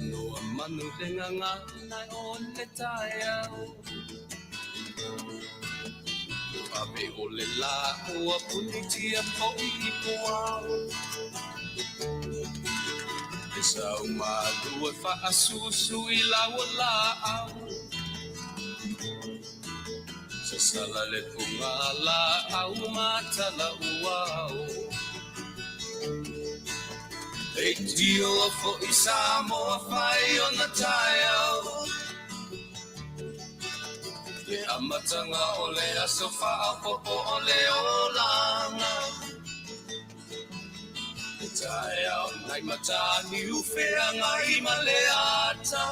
Tanoa manu le gagana o le taeao. Ave o le lā ua punitia foi i puao. E sau malu e faasusu i lau laau. Sasala le pugalaau ma tala uao. Leitioa foi Samoa fai ona taeao. Le amataga o le aso faaopoopo o le olaga. Le taeao nai Mataniu Feagai ma le ata.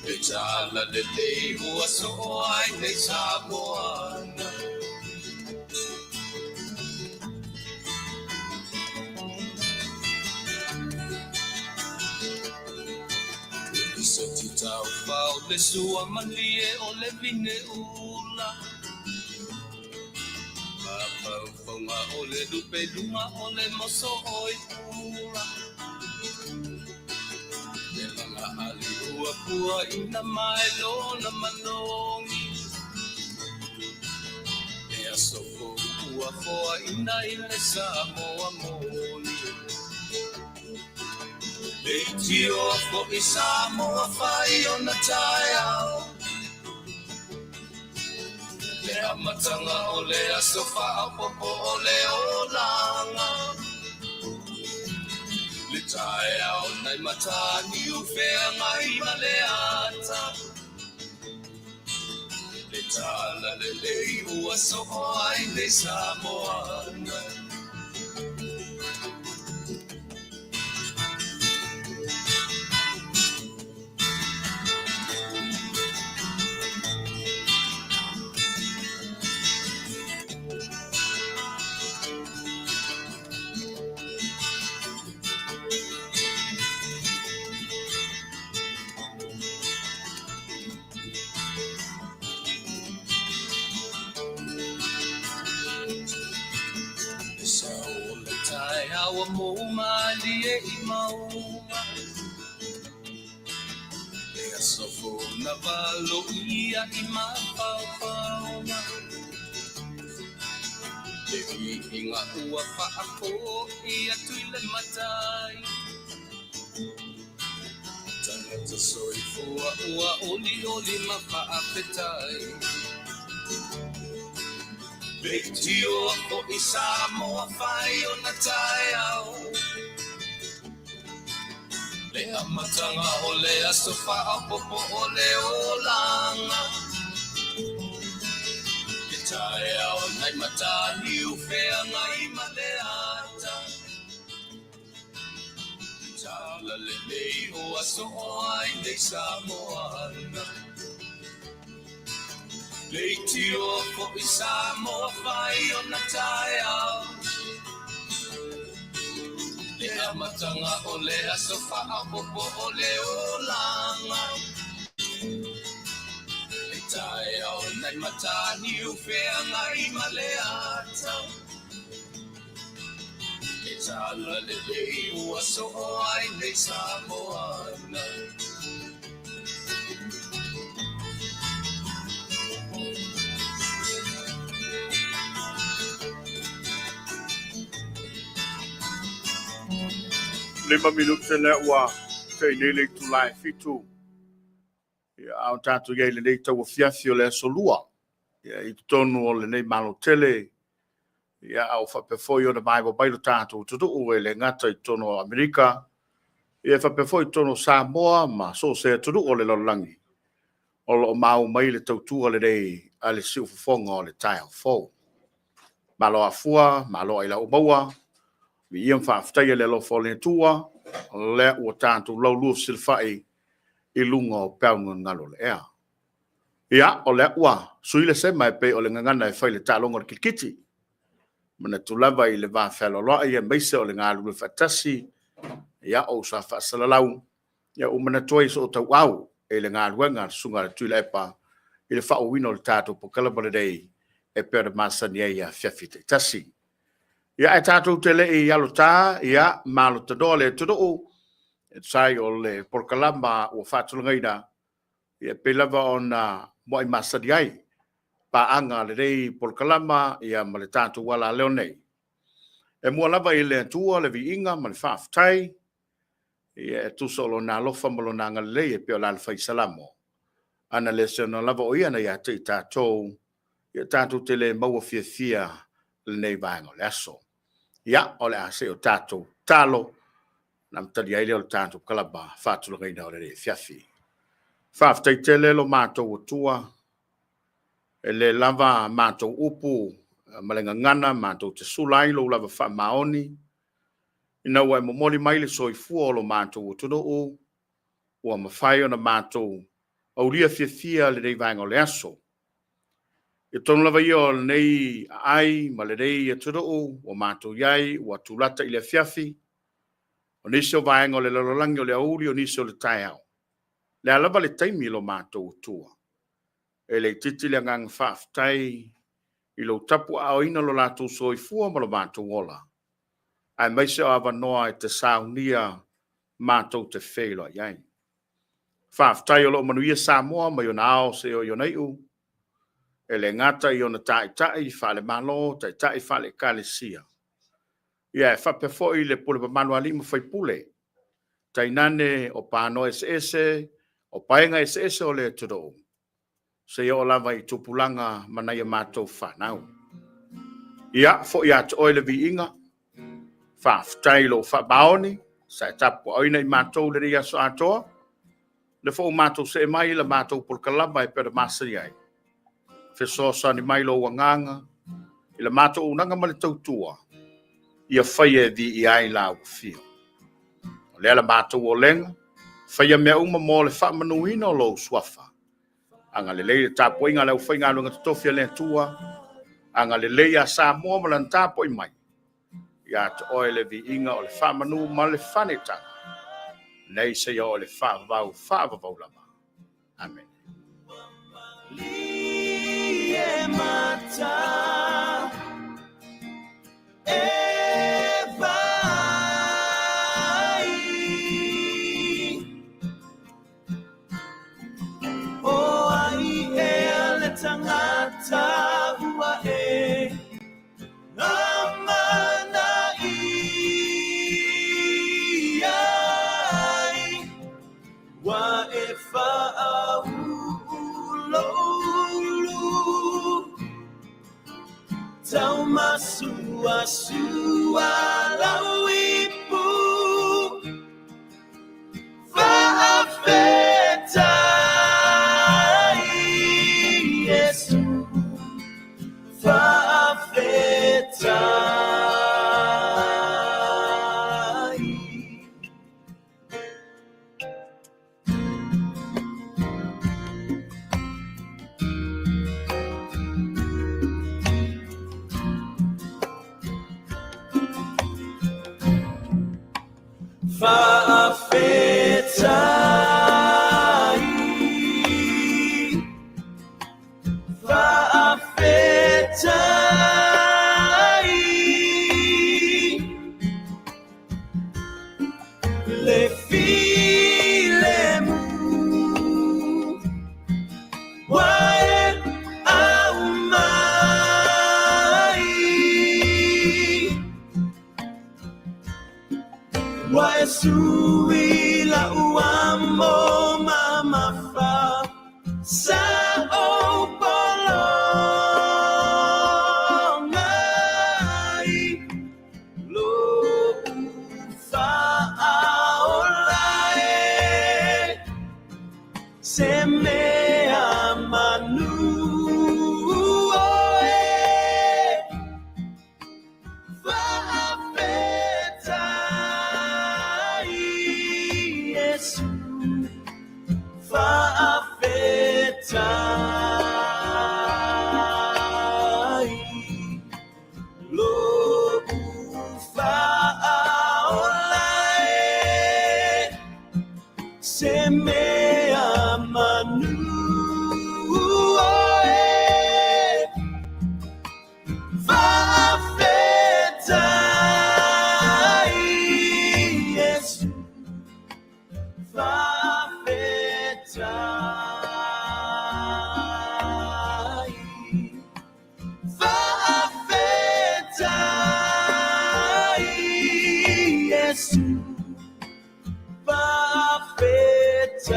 Le tala lelei ua soo ai nei Samoa. Taufao le sua malie o le vine ula. Mafaufauga o le lupe luga o le moso oi pula. Le laga ali ua pua ina mai lona manogi. Le aso fou ua foaina i le Samoa moni. Leitioa foi Samoa fai ona taeao. Le amataga o le aso faaopoopo o le olaga. Le taeao nai Mataniu Feagai ma le ata. Le tala lelei ua soo ai nei Samoa. Le sao o le taeao ua mou malie i mauga. Le aso fou na valoia i mafaufauga. Le viiga ua faafoi atu i le Matai. Tagata soifua ua olioli ma faafetai. Leitioa foi Samoa fai ona taeao. Le amataga o le aso faaopoopo o le olaga. Le taeao nai Mataniu Feagai ma le ata. Le tala lelei ua soo ai nei Samoa. Leitioa foi Samoa fai ona taeao. Le amataga o le aso faaopoopo o le olaga. Le taeao nai Mataniu Feagai ma le ata. Le tala lelei ua soo ai nei Samoa. 5 minute lea ua tei nei le itula e 7. Ia, a o tatou i ai i lenei tauafiafi o le aso Lua. Ia, i totonu o lenei Malo tele, ia, a o faapea foi ona maeva mai lo tatou atunuu e le gata i totonu o Amerika, ia, e faapea foi i totonu o Samoa ma so o se atunuu o le lalolagi, o lo o maua mai le tautua lenei a le siufofoga o le taeao fou. Malo afua, malo ai lau maua, viia ma faafetaia le alofa o le Atua, lea ua tatou laulua fesilafai i luga o peau gagalo o le ea. Ia, o lea ua sui le sema e pei o le gagana e fai le taaloga o le kirikiti. Manatu lava i le va fealoaloai aemaise o le galulue faatasi, ia, o uso a faasalalau, ia ua manatu ai sootauau e le galuega a le Susuga a le Tuilaepa i le faauuina o le tatou polokalame lenei e pei ona masani ai i afiafi taitasi. Ia, ae tatou te le i alota, ia, malo tanoa le atunuu. E tusa ai o le polokalama ua faatulagaina, ia pei lava ona muai masani ai paaga a lenei polokalama ia ma le tatou alaleo nei. E mua lava i le Atua le viiga ma le faafetai, ia e tusa o lona alofa ma lona agalelei e pei o le alafai Salamo. Ana le seona lava o ia na ia te i tatou, ia tatou te le maua fiafia lenei vaega o le aso. Ia, o le a se i o tatou talo, na amatalia ai lea o le tatou kalama faatulagaina o lenei afiafi. Faafetai tele lo matou Atua, e le lava matou upu ma le gagana matou te sula ai lou lava faamaoni, ina ua e momoli mai le soifua o lo matou atunuu, ua mafai ona matou aulia fiafia lenei vaega o le aso. I totonu lava ia o lenei aai ma lenei atunuu ua matou i ai, ua tulata i le afiafi, o nisi o vaega o le lalolagi o le aoauli, o nisi o le taeao. Le a lava le taimi lo matou Atua, e le itiiti le agaga faafetai i lou tapuaaoina lo latou soifua ma lo matou ola, aemaise o avanoa e te saunia matou te feiloai ai. Faafetai o lo o manuia Samoa mai ona ao seia oo i ona iu, e le gata i ona taitai faale-Malo, taitai faale-Ekalesia, ia e faapea foi le pule mamalu a alii ma faipule, tainane o panoa eseese, o paega eseese o le atunuu, seia oo lava i tupulaga ma nai a matou fanau. Ia, foi ia te oe le viiga, faafetai lou faamaoni, sa e tapuaaoina i matou lenei aso atoa, le fou matou see mai la matou polokalama e pei ona masani ai. Fesoasoani mai lou agaga i la matou auaunaga ma le tautua, ia faia e viia ai la ua fio. O lea la matou olega, faia mea uma mo le faamanuina o lou suafa. Agalelei le tapuaiga a le aufaigaluega totofi a le Atua, agalelei ia Samoa ma lana tapuai mai, ia te oe le viiga o le faamanu ma le faneetaga, nei seia oo i le faavavau, faavavau lava. Amene. O ai ea le tagata ua e amanaia ai, ua e faauu lou ulu taumasuasua lau ipu. Faafetai Iesu, faafetai. Faafetai, faafetai, le filemu ua e aumai. Ua e sui la'u amo mamafa sa ou pologa i lo'u faaola e se mea manu oe. Faafetai Iesu, faafetai, lo'u faaola e se mea manu oe. Faafetai Iesu. Faafetai. Faafetai, Iesu. Faafetai.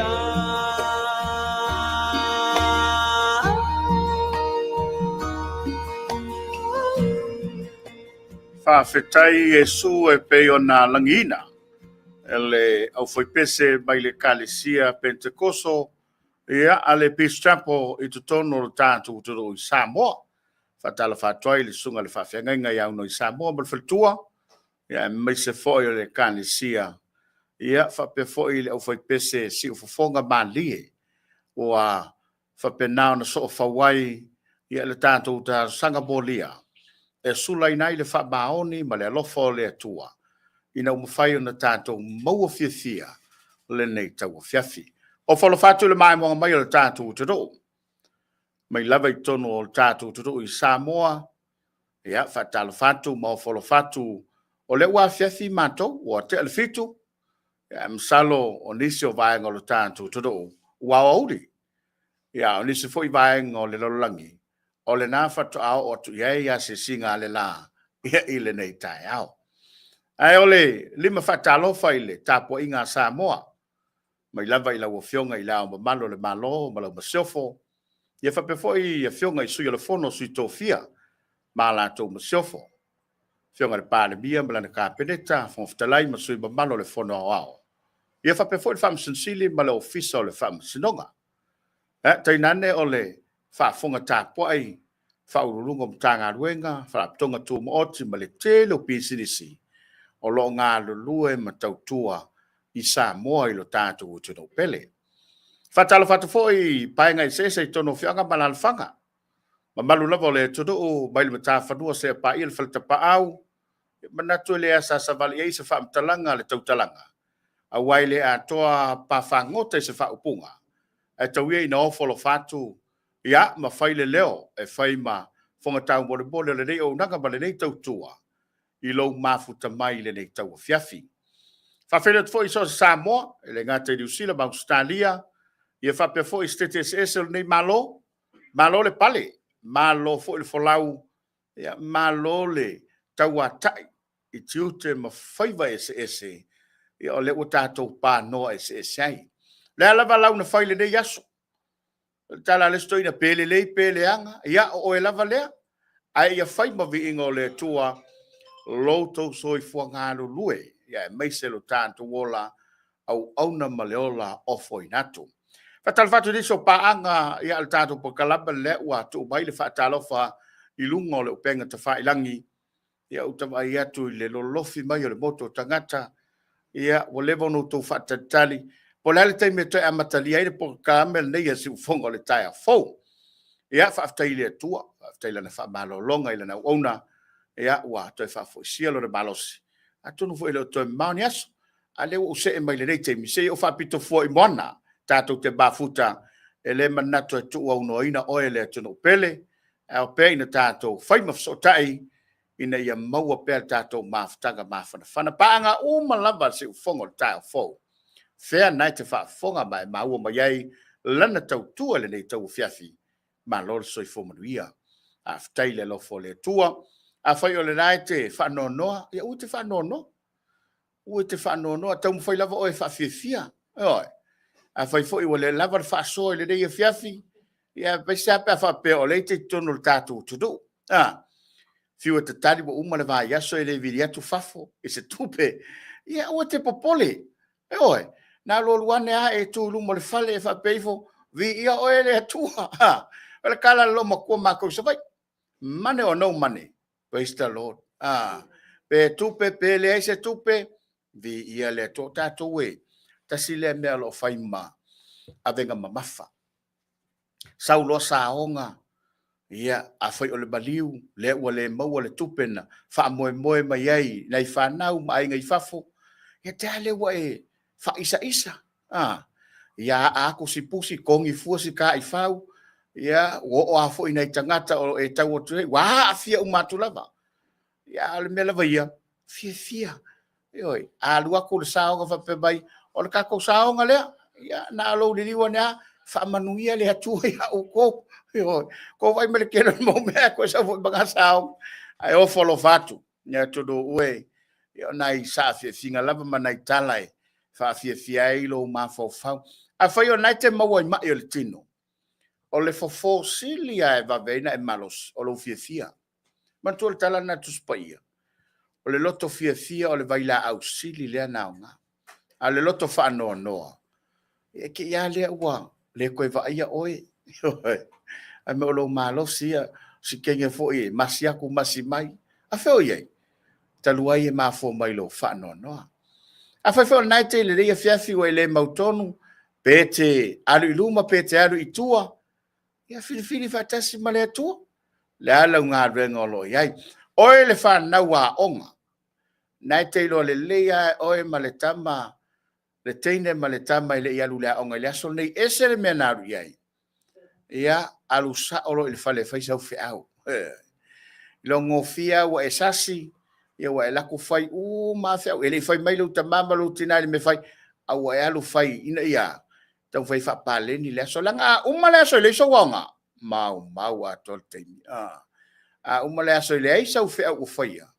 Faafetai Iesu e pei ona lagiina e le aufaipese mai le Ekalesia Penetekoso, ia, a le Peace Chapel i totonu o le tatou atunuu i Samoa. Faatalofa atu ai i le susuga i le faafeagaiga ia Aunoa Samoa ma le faletua, ia, aemaise foi o le Ekalesia, ia, faapea foi le aufaipese siufofoga malie ua faapena ona soofau ai, ia, le tatou talosaga molia e sulaina ai le faamaoni ma le alofa o le Atua ina ua mafai ona tatou maua fiafia lenei tauafiafi. O folofa atu i le maimoaga mai o le tatou atunuu, mai lava i totonu o le tatou atunuu i Samoa, ia, faatalofa atu ma ofo alofa atu, o lea ua afiafi matou, ua tea le 7, ia, masalo o nisi o vaega o le tatou atunuu ua aoauli. Ia, o nisi foi vaega o le lalolagi, o lena faatoa oo atu i ai asiasiga a le la, ia, i lenei taeao. Ae o le lima faatalofa i le tapuaiga a Samoa, mai lava i lau Afioga i Le Ao Mamalu o le Malo ma lau Masiofo, ia faapea foi Afioga i Sui o le Fono a Sui Tofia ma latou Masiofo, Afioga i le Palemia ma lana Kapeneta, Fofoga Fetalai ma sui mamalu o le Fono Aoao, ia faapea foi le Faamasino Sili ma le Ofisa o le Faamasinoga. Tainane o le faafofoga tapuai Faauluuluga o Matagaluega, Faalapotopotoga Tumaoti ma le tele o pisinisi o lo o galulue ma tautua i Samoa i lo tatou atunuu pele. Faatalofa atu foi i paega eseese i totonu o afioaga ma alaalafaga, mamalu lava o le atunuu mai le matafanua seia paia le faletapaau. E manatu e le asaasa vale i ai se faamatalaga a le tautalaga, aua e le atoa pafagota i se faaupuga, ae tau ia ina ofo alofa atu, ia, ma fai le leo e fai ma fofoga taumolimoli o lenei auaunaga ma lenei tautua i lou mafuta mai i lenei tauafiafi. Faafeiloai atu foi i so o se Samoa, e le gata i Niu Sila ma Ausetalia, ia faapea foi i setete eseese o lenei Malo, malo le pale, malo foi le folau, ia, malo le tauatai i tiute ma faiva eseese, ia, o lea ua tatou panoa eseese ai. O le a lava lau na fai i lenei aso, o le tala a le isi toeaina, pe lelei pe leaga, ia o oe lava lea, ae ia fai ma viiga o le Atua lo outou soifua galulue, ia aemaise lo tatou ola auauna ma le ola ofoina atu. Faatalofa atu i nisi o paaga, ia, a le tatou polokalame lea ua tuu mai le faatalofa i luga o le upega tafailagi. Ia, ou te vaai atu i le lolofi mai o le motu o tagata, ia, ua leva ona outou faatalitali, po o le a le taimi e toe amatalia ai le polokalame lenei a Siufofoga o le taeao fou. Ia, faafetai i le Atua, faafetai i Lana faamalologa i Lana auauna, ia, ua toe faafoisia lona malosi, atonu foi e le o toe mamao ni aso. A o lea ua ou see mai i lenei taimi, se i ou faapito fua i moana tatou te mafuta, e le manatu e tuuaunoaina oe le atunuu pele, ae ao pea ina tatou fai ma fesootai ina ia maua pea le tatou mafutaga mafanafana. Paaga uma lava a le Siufofoga o le taeao fou, fea na e te faafofoga ma e maua mai ai lana tautua i lenei tauafiafi, malo le soifua manuia. Faafetai i le alofa o le Atua. Afai o lena e te faanoanoa, ia aua e te faanoanoa. Aua e te faanoanoa, taumafai lava oe e faafiafia. Ioe. Afai foi ua le lava le faasoa i lenei afiafi, ia aemaise lava pe a faapea o lea e te i totonu o le tatou atunuu. A, fiu e tatali ua uma le vaiaso e le vili atu fafo i se tupe. Ia aua e te popole. Ioe. Na alualu ane lava e tu i luma o le fale e faapea ifo, viia oe le Atua. O le tala a le loomatua matou i Savaii. Money or no money, praise the Lord. Ah, pe tupe, pe leai se tupe, viia le Atua. O tatou e, tasi lea mea o lo o fai ma avega mamafa. Sau loa saoga, ia, afai o le maliu, lea ua le maua le tupe na faamoemoe mai ai nai fanau ma aiga i fafo, ia te a lea ua e faaisaisa. Ah, ia aa atu si pusi, togi fua si taifau, ia, ua oo lava foi i nai tagata o e tau atu ai, ua aafia uma atu lava. Ia, a o le mea lava ia, fiafia. Ioe, a alu atu le saoga faapea mai, O le tatou saoga lea, ia na o lou liliu ane lava, faamanuia le Atua ia outou. Ioe, tou vaai mai le tele o le mau mea ae toe sau foi ma na saoga. Ae ofo alofa atu le atunuu e, ia o nai saafiafiaga lava ma nai tala e faafiafia ai lou mafaufau. Afai o lena e te maua i mai o le tino, o le fofo sili lava e vave ai ona e malosi, o lou fiafia. Manatua le tala lena a le Tusi Paia, o le loto fiafia o le vailaau sili lea ona aoga. A o le loto faanoanoa, e te i lava lea ua le toe vaaia oe, fai mai o lou malosi ia, o si teine foi e masi atu masi mai. A fea o i ai? Talu ai e mafua mai i lou faanoanoa. Afai foi o lena e te i lenei afiafi ua e le mautonu pe te alu i luma pe te alu i tua, ia filifili faatasi ma le Atua. O le a lau galuega o lo o i ai. Oe le fanau aoga, na e te iloa lelei lava e oe ma le tama, le teine ma le tama e le i alu i le aoga i le aso lenei, e ese le mea na alu i ai. Ia, alu sao loa i le fale e fai sau feau. Iloagofie lava ua e sasi, ia ua e alu atu fai uma lava feau. E le i fai mai lou tama ma lou tina i le mea e fai, ae ua e alu fai ina ia taumafai e faapaleni le aso. Leaga a uma le aso e leai sou aoga, maumau atoa le taimi. A uma le aso e leai sau feau o faia,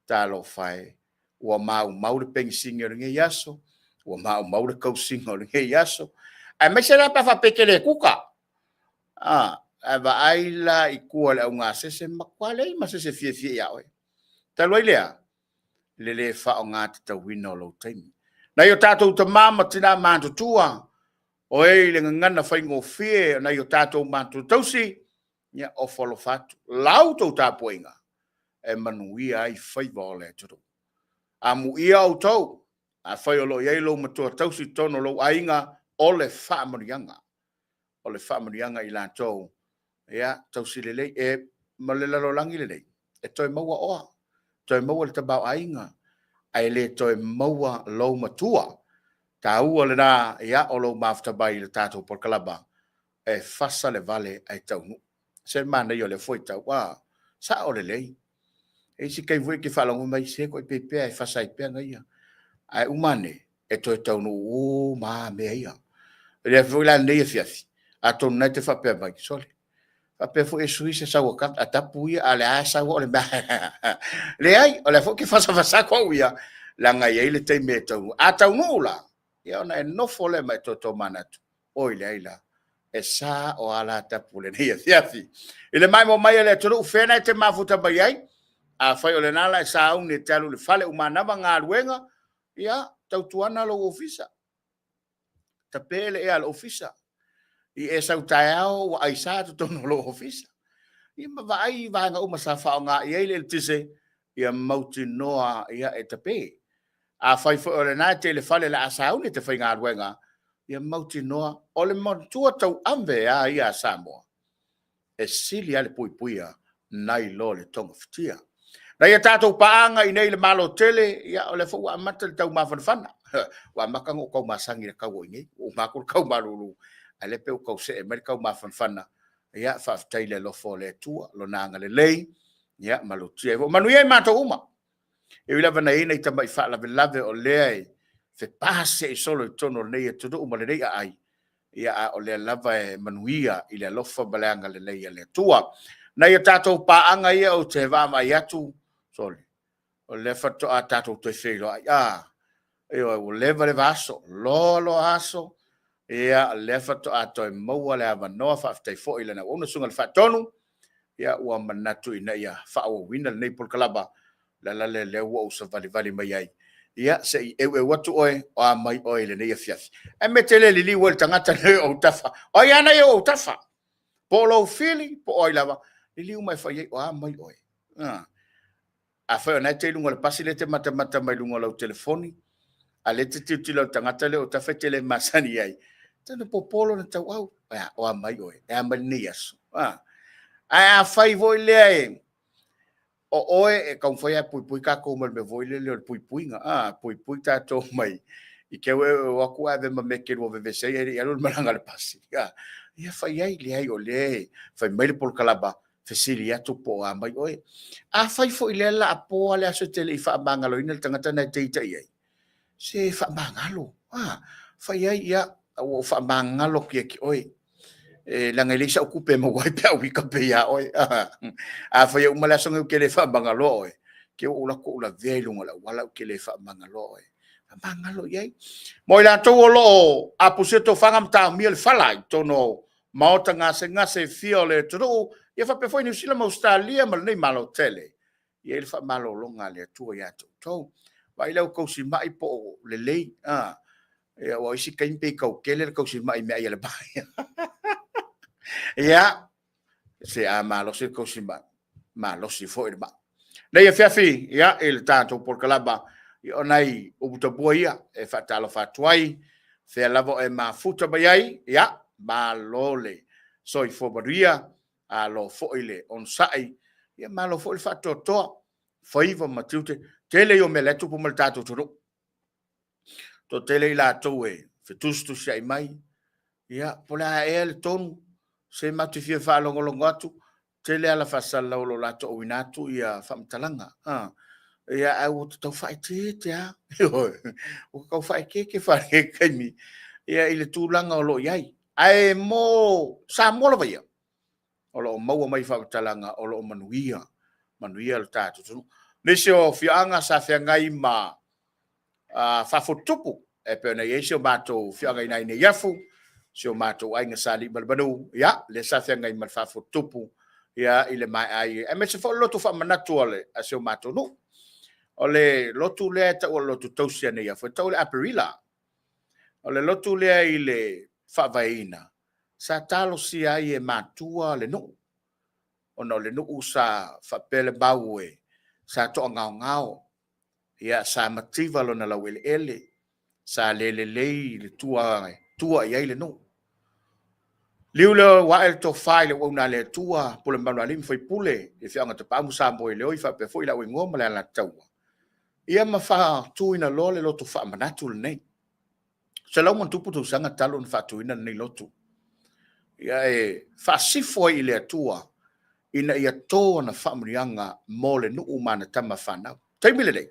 talofa e, ua maumau le penisini o lenei aso, ua maumau le tausiga o lenei aso, aemaise la pe a faapea e te le kuka. A vaai la i tua i le augasese, e matua leai ma se isi e fiafia ia oe. Talu ai lea, le le faaaoga tatauina o lou taimi. Nai o tatou tama ma tina matutua, o e i le gagana faigofie a nai o tatou matua tausi, ia ofo alofa atu, la outou tapuaiga e manuia ai faiva o le atunuu. Amuia outou, afai o lo o i ai lou matua tausi i totonu o lou aiga, o le faamanuiaga. O le faamanuiaga i latou, ia tausi lelei. E ma le lalolagi lenei, e toe maua oa, toe maua le tamaoaiga, ae le toe maua lou matua. Taua lena ia, o lou mafuta mai i le tatou polokalama e fasa le vale ae taunuu. Se manaia o lea fuaitau, ua sao lelei. E i ai isi taimi foi e te faalogo mai, se toaite pea e fasa ai pea ia. Ae uma ane, e toe taunuu uma lava mea ia. O le afiafi foi la lenei afiafi, atonu o lena e te faapea mai, sole, faapea foi e sui se sau a tapu ia, a o lea lava e sau au i le mea. Leai, o lea foi ou te fasafasa atu au ia, leaga e i ai le taimi e taunuu ai. A taunuu la, ia ona e nofo lea ma e toe tomanatu, oi leai la, e sao lava la Tapu i lenei afiafi. I le maimoa mai a le atunuu, fea lena e te mafuta mai ai? Afai o lena o le a e sauni e te alu i le fale, ua manava galuega, ia tautuana lou ofisa, tape le ea a le ofisa. I e sau taeao ua aisa totonu o lou ofisa. Ia ma vaai vaega uma sa faaaoga i ai le eletise, ia mautinoa e tape. Afai foi o lena e te i le fale o le a sauni e te faigaluega, ia mautinoa o le matua tauave lava ia a Samoa, e sili lava le puipuia nai lo le togafitia. Nai a tatou paaga i inei i le Malo tele, ia o lea foi ua amata le taumafanafana. Ua amata ona ou tau masani i le tau o i inei, ua uma atu le tau malulu, a o lea e pei ua tau see mai le tau mafanafana. Ia faafetai i le alofa o le Atua, Lona agalelei ia malutia ai foi. Manuia i matou uma. E ui lava ina i ai nai tamai faalavelave o lea e fepasiai solo i totonu o lenei atunuu ma lenei aai, ia a o lea lava e manuia i le alofa ma le agalelei o le Atua. Nai a tatou paaga ia ou te vaavaai atu, sole, o lea faatoa tatou toe feiloai, a? Ioe, ua leva leva aso, loa loa aso, ia o lea faatoa toe maua le avanoa. Faafetai foi i lana auauna, le Susuga i le Faatonu, ia ua manatu ina ia faaauauina lenei polokalama. O le ala lea o lea ua ou savalivali mai ai, ia se i eueu atu oe, o a mai oe i lenei afiafi. Ae mea e te le liliu ai i le tagata lea i ou autafa? O ai lava lena e i ou autafa? Po o lou fili po o ai lava, liliu mai e fai i ai, o a mai oe? Afai o lena e te i luga o le pasi lea e te matamata mai luga o lau telefoni, a o lea e te tilotilo i le tagata lea e i ou autafa e te le masani ai, tau ina popo lona tauau. O a mai oe? E a mai lenei aso? Ae afai foi lea e o oe e taumafai lava e puipui tatou mai le mea foi lele o le puipuiga, a, puipui tatou mai i te i ua e o atu ae ave ma mea e te lua vevesi ai ae le i alu le malaga a le pasi. Ia fai i ai, leai o lea e fai mai le polokalama, fesili atu po o a mai oe. Afai foi o lea o le a po lava le aso e te le i faamagaloina le tagata lena e te ita i ai, se faamagalo. A, fai ai, ia, ua ou faamagalo atu ia te oe. E leaga e leai sau tupe e maua ai pe a ou ita pea ia oe. Afai e uma le aso lenei ou te le faamagaloa oe, te i ua ou alu atu ou lavea i luga o le auala ou te le faamagaloa oe. Faamagalo i ai. Mo i latou o lo o apusia tofaga ma taomia le fala i totonu o maota gasegase e fia o le atunuu, ia faapea foi Niu Sila ma Ausetalia ma lenei Malo tele, e i ai le faamalologa a le Atua ia te outou. Vaai lau tausimai po o lelei, a, ia, aua o isi taimi pei e tau tele le tausimai i meaai a le mai. Ia, se a malosi le tausimai, malosi foi le mai. Nei afiafi, ia, i le tatou polokalama, ia, o nai upu taupua ia e faatalofa atu ai, fea lava o e mafuta mai ai, ia, malo le soifua manuia, malo foi le onosai, ia malo foi le faatoatoa, faiva ma tiute. Tele ia o mea o lea e tupu mai i le tatou atunuu. Toatele i latou e fetusitusiai mai, ia, po o le a ea le tonu, se matou te fia faalogologo atu, tele ala faasalalau o lo o latou auina atu ia faamatalaga. Ia, ae ua tau faaeteete lava. Ioe, ua tau faaeteete faataimi ia i le tulaga o lo o i ai. Ae mo Samoa lava ia, o lo o maua mai faamatalaga o lo o manuia, manuia le tatou atunuu. Nisi o afioaga sa feagai ma faafututupu, e pei ona i ai si o matou afioaga i ina i Neiafu, si o matou aiga sa Aliimalemanu, ia, lea sa feagai ma le faafututupu ia, i le maea ai, aemaise foi o le lotu faamanatu a si o matou nuu. O le lotu lea e tau o le lotu tausi a Neiafu, e tau o le Aperila. O le lotu lea i le faavaeina, sa talosia ai e matua le nuu, ona o le nuu sa faapea le mau e sa toagaogao, ia, sa mativa lona laueleele, sa le lelei le tua, tua i ai le nuu. Liu lea ua ae le tofa i le auauna a le Atua, pule mamalu a alii ma faipule, le afioaga o Tapaau ma Samoeleoi faapea foi le Auigoa ma le Alataua, ia ma faatuina loa le lotu faamanatu lenei. 100+ tausaga talu ona faatuina lenei lotu. Ia e faasifo ai i le Atua ina ia to ana faamanuiaga mo le nuu ma ana tama fanau. Taimi lenei,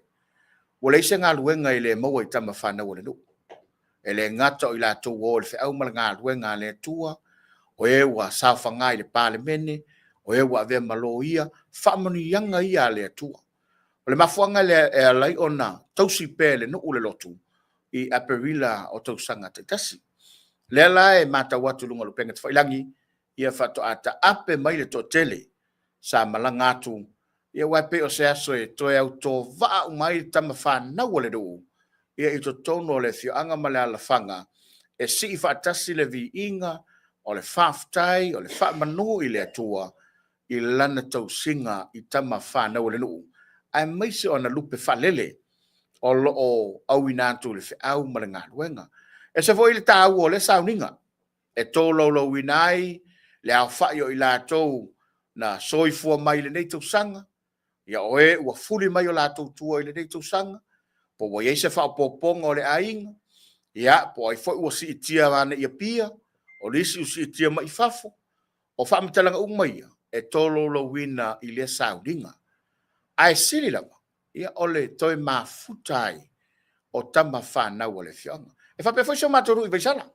ua leai se galuega e le maua i tama fanau a le nuu. E le gata o i latou ua o i le feau ma le galuega a le Atua, o e ua saofaga i le Palemene, o e ua avea ma loia, faamanuiaga ia a le Atua. O le mafuaaga lea e ala ai ona tausi pea e le nuu le lotu i Aperila o tausaga taitasi. Lea la e matau atu i luga o le upega tafailagi, ia faatoa taape mai le toatele sa malaga atu, ia aua e pei o se aso e toe autovaa uma ai tama fanau a le nuu ia i totonu o le afioaga ma le alaalafaga e sii faatasi le viiga o le faafetai o le faamanu i le Atua i lana tausiga i tama fanau a le nuu, aemaise o ana lupe faalele o lo o auina atu i le feau ma le galuega. E ese foi le taua o lea sauniga e tolaulauina ai le aofai o i latou na soifua mai i lenei tausaga, ia o e ua fuli mai o latou tua i lenei tausaga, po ua i ai se faaopoopoga o le aiga, ia po o ai foi ua siitia ane i Apia, o nisi ua siitia mai i fafo. O faamatalaga uma ia e tolaulauina i lea sauniga. Ae sili lava, ia o le toe mafuta ai o tama fanau a le afioaga. E faapea foi si o matou nuu i Vaisala,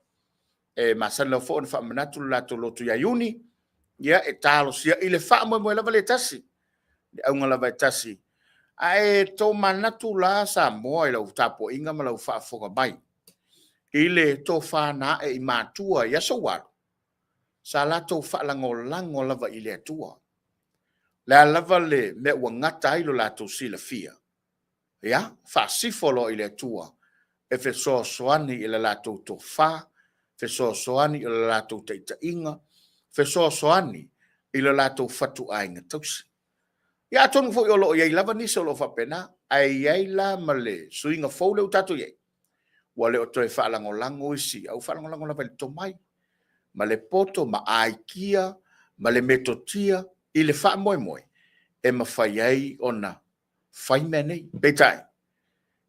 e masani lava foi ona faamanatu le latou lotu ia Iuni, ia e talosia i le faamoemoe lava lea e tasi, le auga lava e tasi. Ae tomanatu la Samoa i lau tapuaiga ma lau faafofoga mai i le tofa na ae i matua i aso ua alu, sa latou faalagolago lava i le Atua. Le a lava le mea ua gata ai lo latou silafia, ia, faasifo loa i le Atua e fesoasoani i le latou tofa, fesoasoani i le latou taitaiga, fesoasoani i le latou fatuaiga tausi. Ia atonu foi o lo o i ai lava nisi o lo o faapena, ae i ai la ma le suiga fou lea ua tatou i ai, ua le o toe faalagolago isi, a ua faalagolago lava i le tomai ma le poto ma aikia ma le metotia i le faamoemoe e mafai ai ona fai mea nei. Peitai,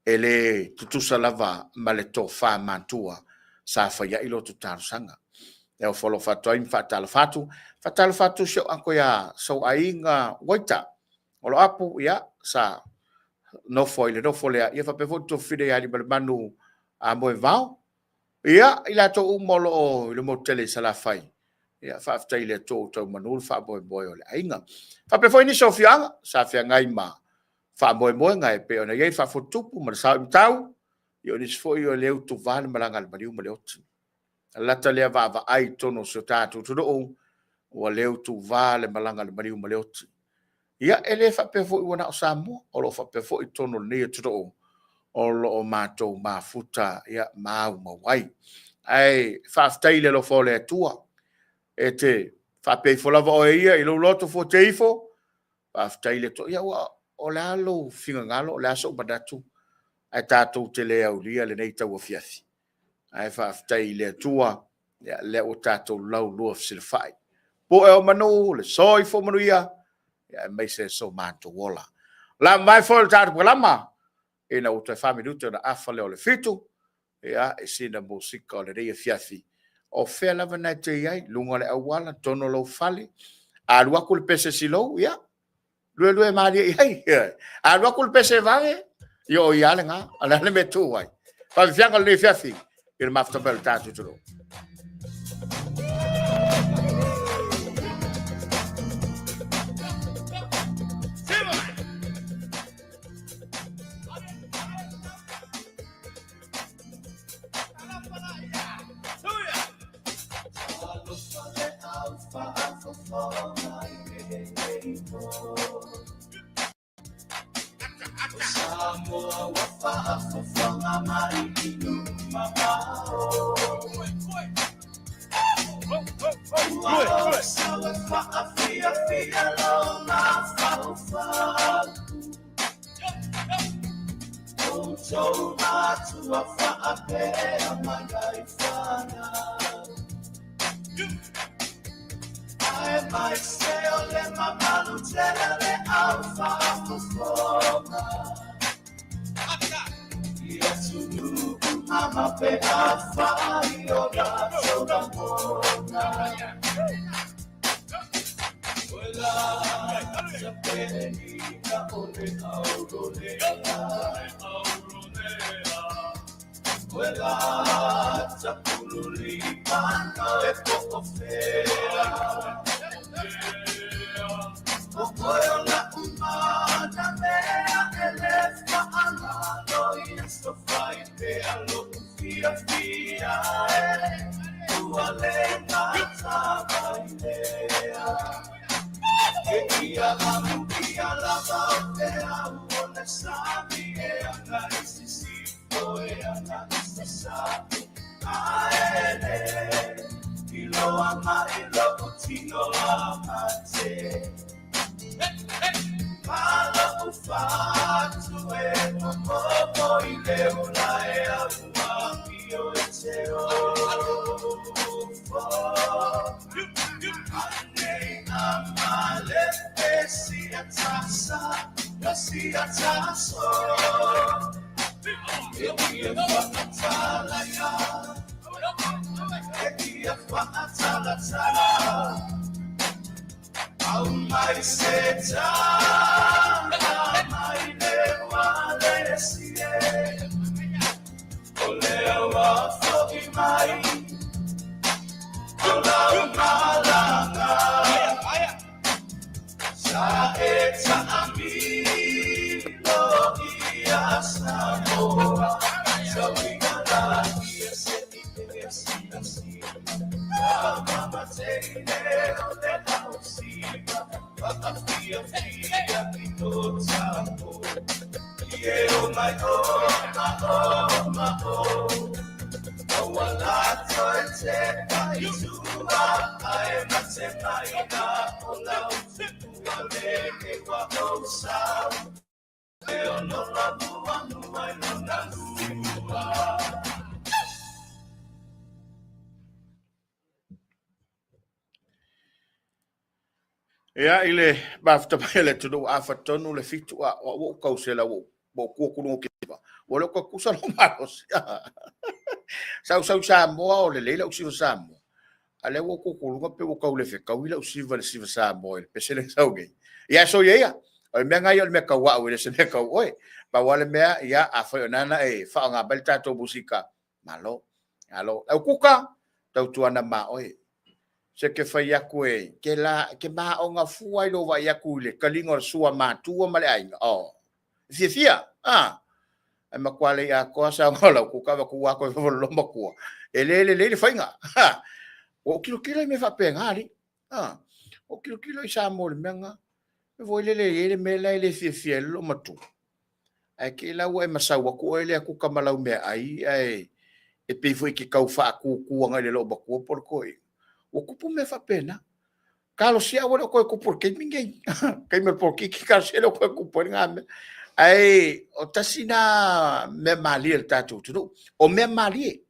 e le tutusa lava ma le tofa matua sa fai ai lotu talosaga. E ofo alofa atu ai ma faatalofa atu. Faatalofa atu si ou uncle ia Sauaiga Uaita Oloapu, ia, sa nofo ai i le nofo lea, ia faapea foi le tuafafine ia Aliimalemanu. a Moevao. Ia, i latou uma o lo o i le motu tele i Salafai, ia, faafetai i le Atua ua tau manu le faamoemoe o le aiga. Faapea foi nisi o afioaga sa feagai ma faamoemoega e pei ona i ai le Faafotutupu ma le Sao i Matau, ia o nisi foi o le utuva le malaga a le maliu ma le oti. E lata lea vaavaai i totonu o si o tatou atunuu, ua le utuva le malaga a le maliu ma le oti. Ia, e le faapea foi ua na o Samoa, o lo o faapea foi totonu o lenei atunuu o lo o matou mafuta ma aumau ai. Ae faafetai i le alofa o le Atua, e te faapea ifo lava oe ia i lou loto fuatia ifo, faafetai i le Atua. Ia aua o le a lou finagalo, o le a sou manatu ae tatou te le aulia lenei tauafiafi. Ae faafetai i le Atua, o lea ua tatou laulua fesilafai. Pu'e o manu, le soifua manuia aemaise so matou ola. O le a mavae foe o le tatou pakalama, ina ua toe 4 minute ona afa lea o le 7, ia, i sina musika o lenei afiafi. O fea lava e te i ai, luga o le auala, totonu o lou fale, a alu atu le pese silou, ia, luelue malie i ai. A alu atu le pese vave, ia o ia lava lena. O le a le mea e tuu ai? Faafiafiaga o lenei afiafi i le mafuta mai o le tatou atunuu. Ia, i le mafuta mai o le atunuu ua afa tonu le 7, a ua ou tausela ua ou tu atu i luga o Keva, ua le o toe tutusa lou malosi. Sa ou sau i Samoa o lelei lau siva Samoa, a o lea ua ou tu atu i luga pei ua tau le fetaui lau siva i le siva Samoa i le pese lea e sau nei. Ia, soia ia, O le mea lena ia o le mea tau au e le o se mea tau oe. Pau lava le mea, ia afai o lena na e faaaoga mai le tatou musika, malo, malo. Le Aukuka, tautuana ma oe, se ke fai atu e ke la ke maoga fua i lou vaai atu i le taliga o le sua matua ma le aiga. Oh, e fiafia, ah. Ae matua le i atoa saunoa lau kuka avatu ua atoa i fafo o le loomatua. E le lelei le faiga. Ha. Ua ou tilotilo i mea faapena, alii. Ah, ua ou tilotilo i Samoa i le mea lena. E foi lele e i ai le mea la e le fiafia ai le loomatua. Ae te i la ua e masau atu oe lea kuka ma lau meaai, ae e pei foi e te tau faatutu agai i le loomatua po o le toeaina. Ua tupu mea faapena. Talosia aua le o toe tupu i le taimi lenei. Taimi o le polokiki, talosia le o toe tupu ai lena mea. Ae o tasi lena mea malie a le tatou atunuu. O mea malie.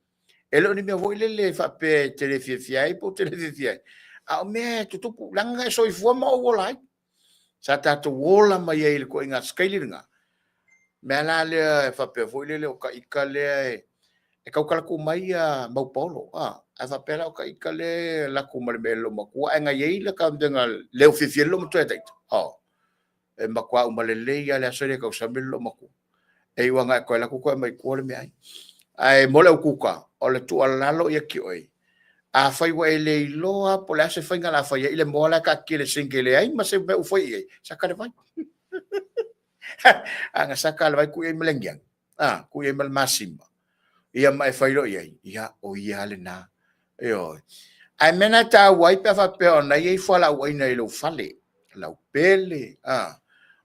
E le o ni mea foi lele e faapea e te le fiafia ai po o te le fiafia ai. A o mea e tutupu, leaga na e soifua ma ou ola ai. Sa tatou ola mai ai i le ituaiga sikaili lena. Mea la lea e faapea foi lele o ta ita lea e tautala tu mai ia Maupaolo, a faapea la o ta ita lea e alu atu ma le mea i le loomatua ae na i ai le ta leo fiafia i le loomatua ia ta ita, oh, e matua uma lelei lava le aso e le tausami le loomatua. E iu lava ina e toe alu atu toe aumai i tua le meaai. Ae mo le aukuka, o le tuualalo ia te oe, afai ua e le iloa lava po o le a se faiga o le a fai ai le moa la e taatia i le sink e leai ma se mea o fai i ai, saka le vai. A na saka le vai tuu i ai ma le agiagi, a, tuu i ai ma le masima, ia ma e fai loa i ai, ia, o ia lava lena. Ioe. Ae mea na e taua ai pe a faapea o na i ai fualaau aina i lou fale, lau pele, a,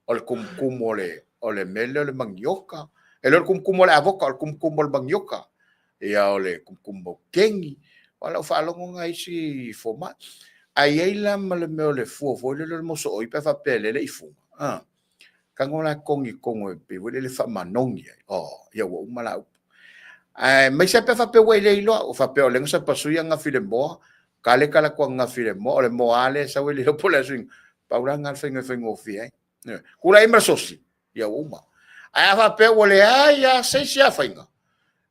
o le tumutumu o le, o le mea lea o le manioka, e le o le tumutumu o le avoka, o le tumutumu o le manioka, ia o le tumutumu maukeni, o lau faalogo na isi fomai. Ae i ai la ma le mea o le fua foi lele o le mosooi pe a faapea e lele i fuga, a, tago la togi i totonu e pei foi lele faamanogi ai, oh, ia ua uma la upu. Ae aemaise lava pe a faapea ua e le iloa, ua faapea o lea na sapasui ananafi i le moa, kale kala atu ananafi i le moa, o le moa lava lea e sau e le iloa po o le a suiga. Pau la lena o le faiga e faigofie ai. Tulai ma le sosi, ia ua uma. Ae a faapea ua leai lava se isi lava faiga,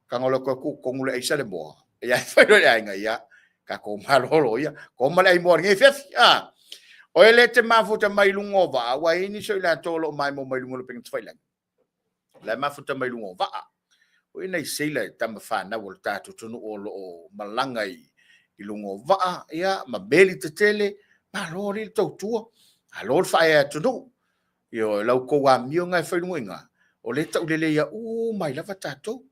tago loa toe tuu tonu le aisa le moa, ia e fai loa i le aiga, ia, tatou malolo ia, koma le ai moa i lenei afiafi. A, o e le te mafuta mai i luga o vaa, aua e i ai nisi o i latou o lo o maimoa mai luga o le upega tafailagi, la e mafuta mai luga o vaa. O i nai seila e tama fanau o le tatou atunuu o lo o malaga i luga o vaa, ia, ma meli tetele, malo alii le tautua, malo le faaea atunuu. Ioe, la outou amio lena e fai i luga i ina, o lea e tauleleia uma ai lava tatou.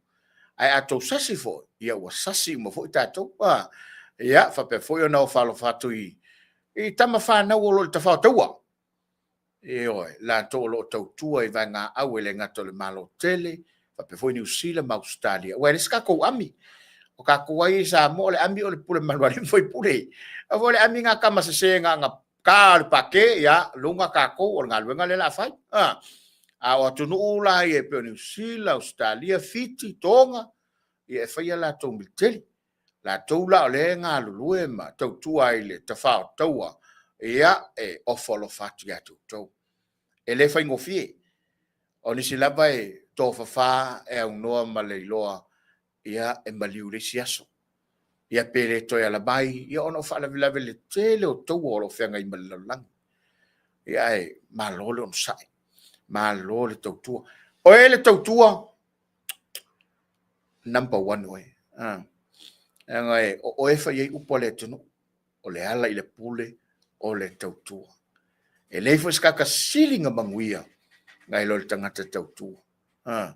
Ae a outou sasi foi, ia ua sasi uma foi tatou. A, ia, faapea foi ona ofa alofa atu i tama fanau o lo o i le tafao taua. Ioe, latou o lo o tautua i vaegaau e le gata o le Malo tele, faapea foi Niu Sila ma Ausetalia, aua e leai se tatou ami. O tatou lava ia i Samoa, o le ami o le pule mamalu a alii ma faipule. Aua foi o le ami na tama sese na ona ta o le pake, ia, luga tatou, o le galuega lea o le a fai. A, a o atunuu la ia e pei o Niu Sila, Ausetalia, Fiti, Toga, ia e fai a latou militeli. Latou la o lea e galulue ma tautua ai i le tafa o taua, ia, e ofo alofa atu ia te outou. E le faigofie. O nisi lava e tofafa e aunoa ma le iloa, ia, e maliu i le isi aso. Ia pe le toe ala mai, ia ona o faalavelave i le tele o taua o lo o feagai ma le lalolagi. Ia ae malo le onosai, malo le tautua. O e le tautua, number one oe. Ah. Leaga e, o oe e fai ai upu a le atunuu, o le ala i le pule, o le tautua. E leai foi se tagata sili na manuia nai lo le tagata tautua. Ah.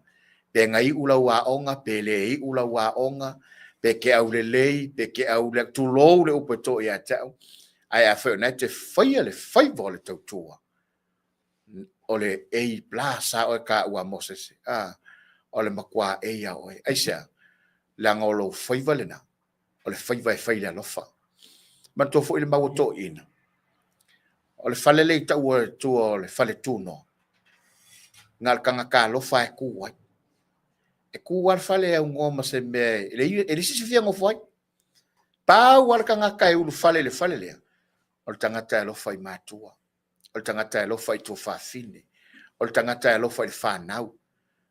Pe na iu lau aoga, pe le iu lau aoga, pe ke aulelei, pe ke aule, tulou le upu e to ia te au, ae afai o lena e te faia le faiva o le tautua, o le A plus a oe taua Mosese, a, o le matua A a oe. Aisea? Leaga o lou faiva lena, o le faiva e fai i le alofa. Manatua foi le mau a toeaiina, o le fale lea i taua i tua o le fale tunoa, na o le tagata alofa e tu ai. E tu lava le fale e aunoa ma se mea e leai se isi e fia nofo ai. Pau lava le tagata e ulufale i le fale lea, o le tagata e alofa i matua. o le tagata e alofa i tuafafine, o le tagata e alofa i le fanau.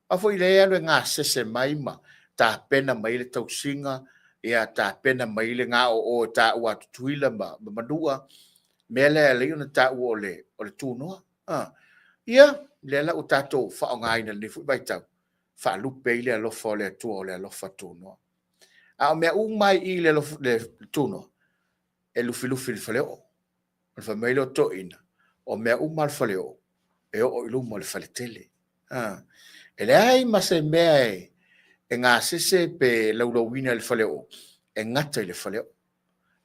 A foi lea e alu e gasese mai ma tapena mai le tausiga, ia tapena mai le gaoo e taua a Tutuila ma Manua, mea lea e ala ai ona taua o le tunoa. Ia, lea la ua tatou faaaogaina i lenei foi vaitau, faalupe ai le alofa o le Atua o le alofa tunoa. A o mea uma lava i i le tunoa, e lufilufi i le faleoo. Ona fai mai lea o toeaiina, o mea uma lava o le faleoo, e oo i luma o le faletele. E leai ma se mea e gasese pe laulauina i le faleoo, e gata i le faleoo.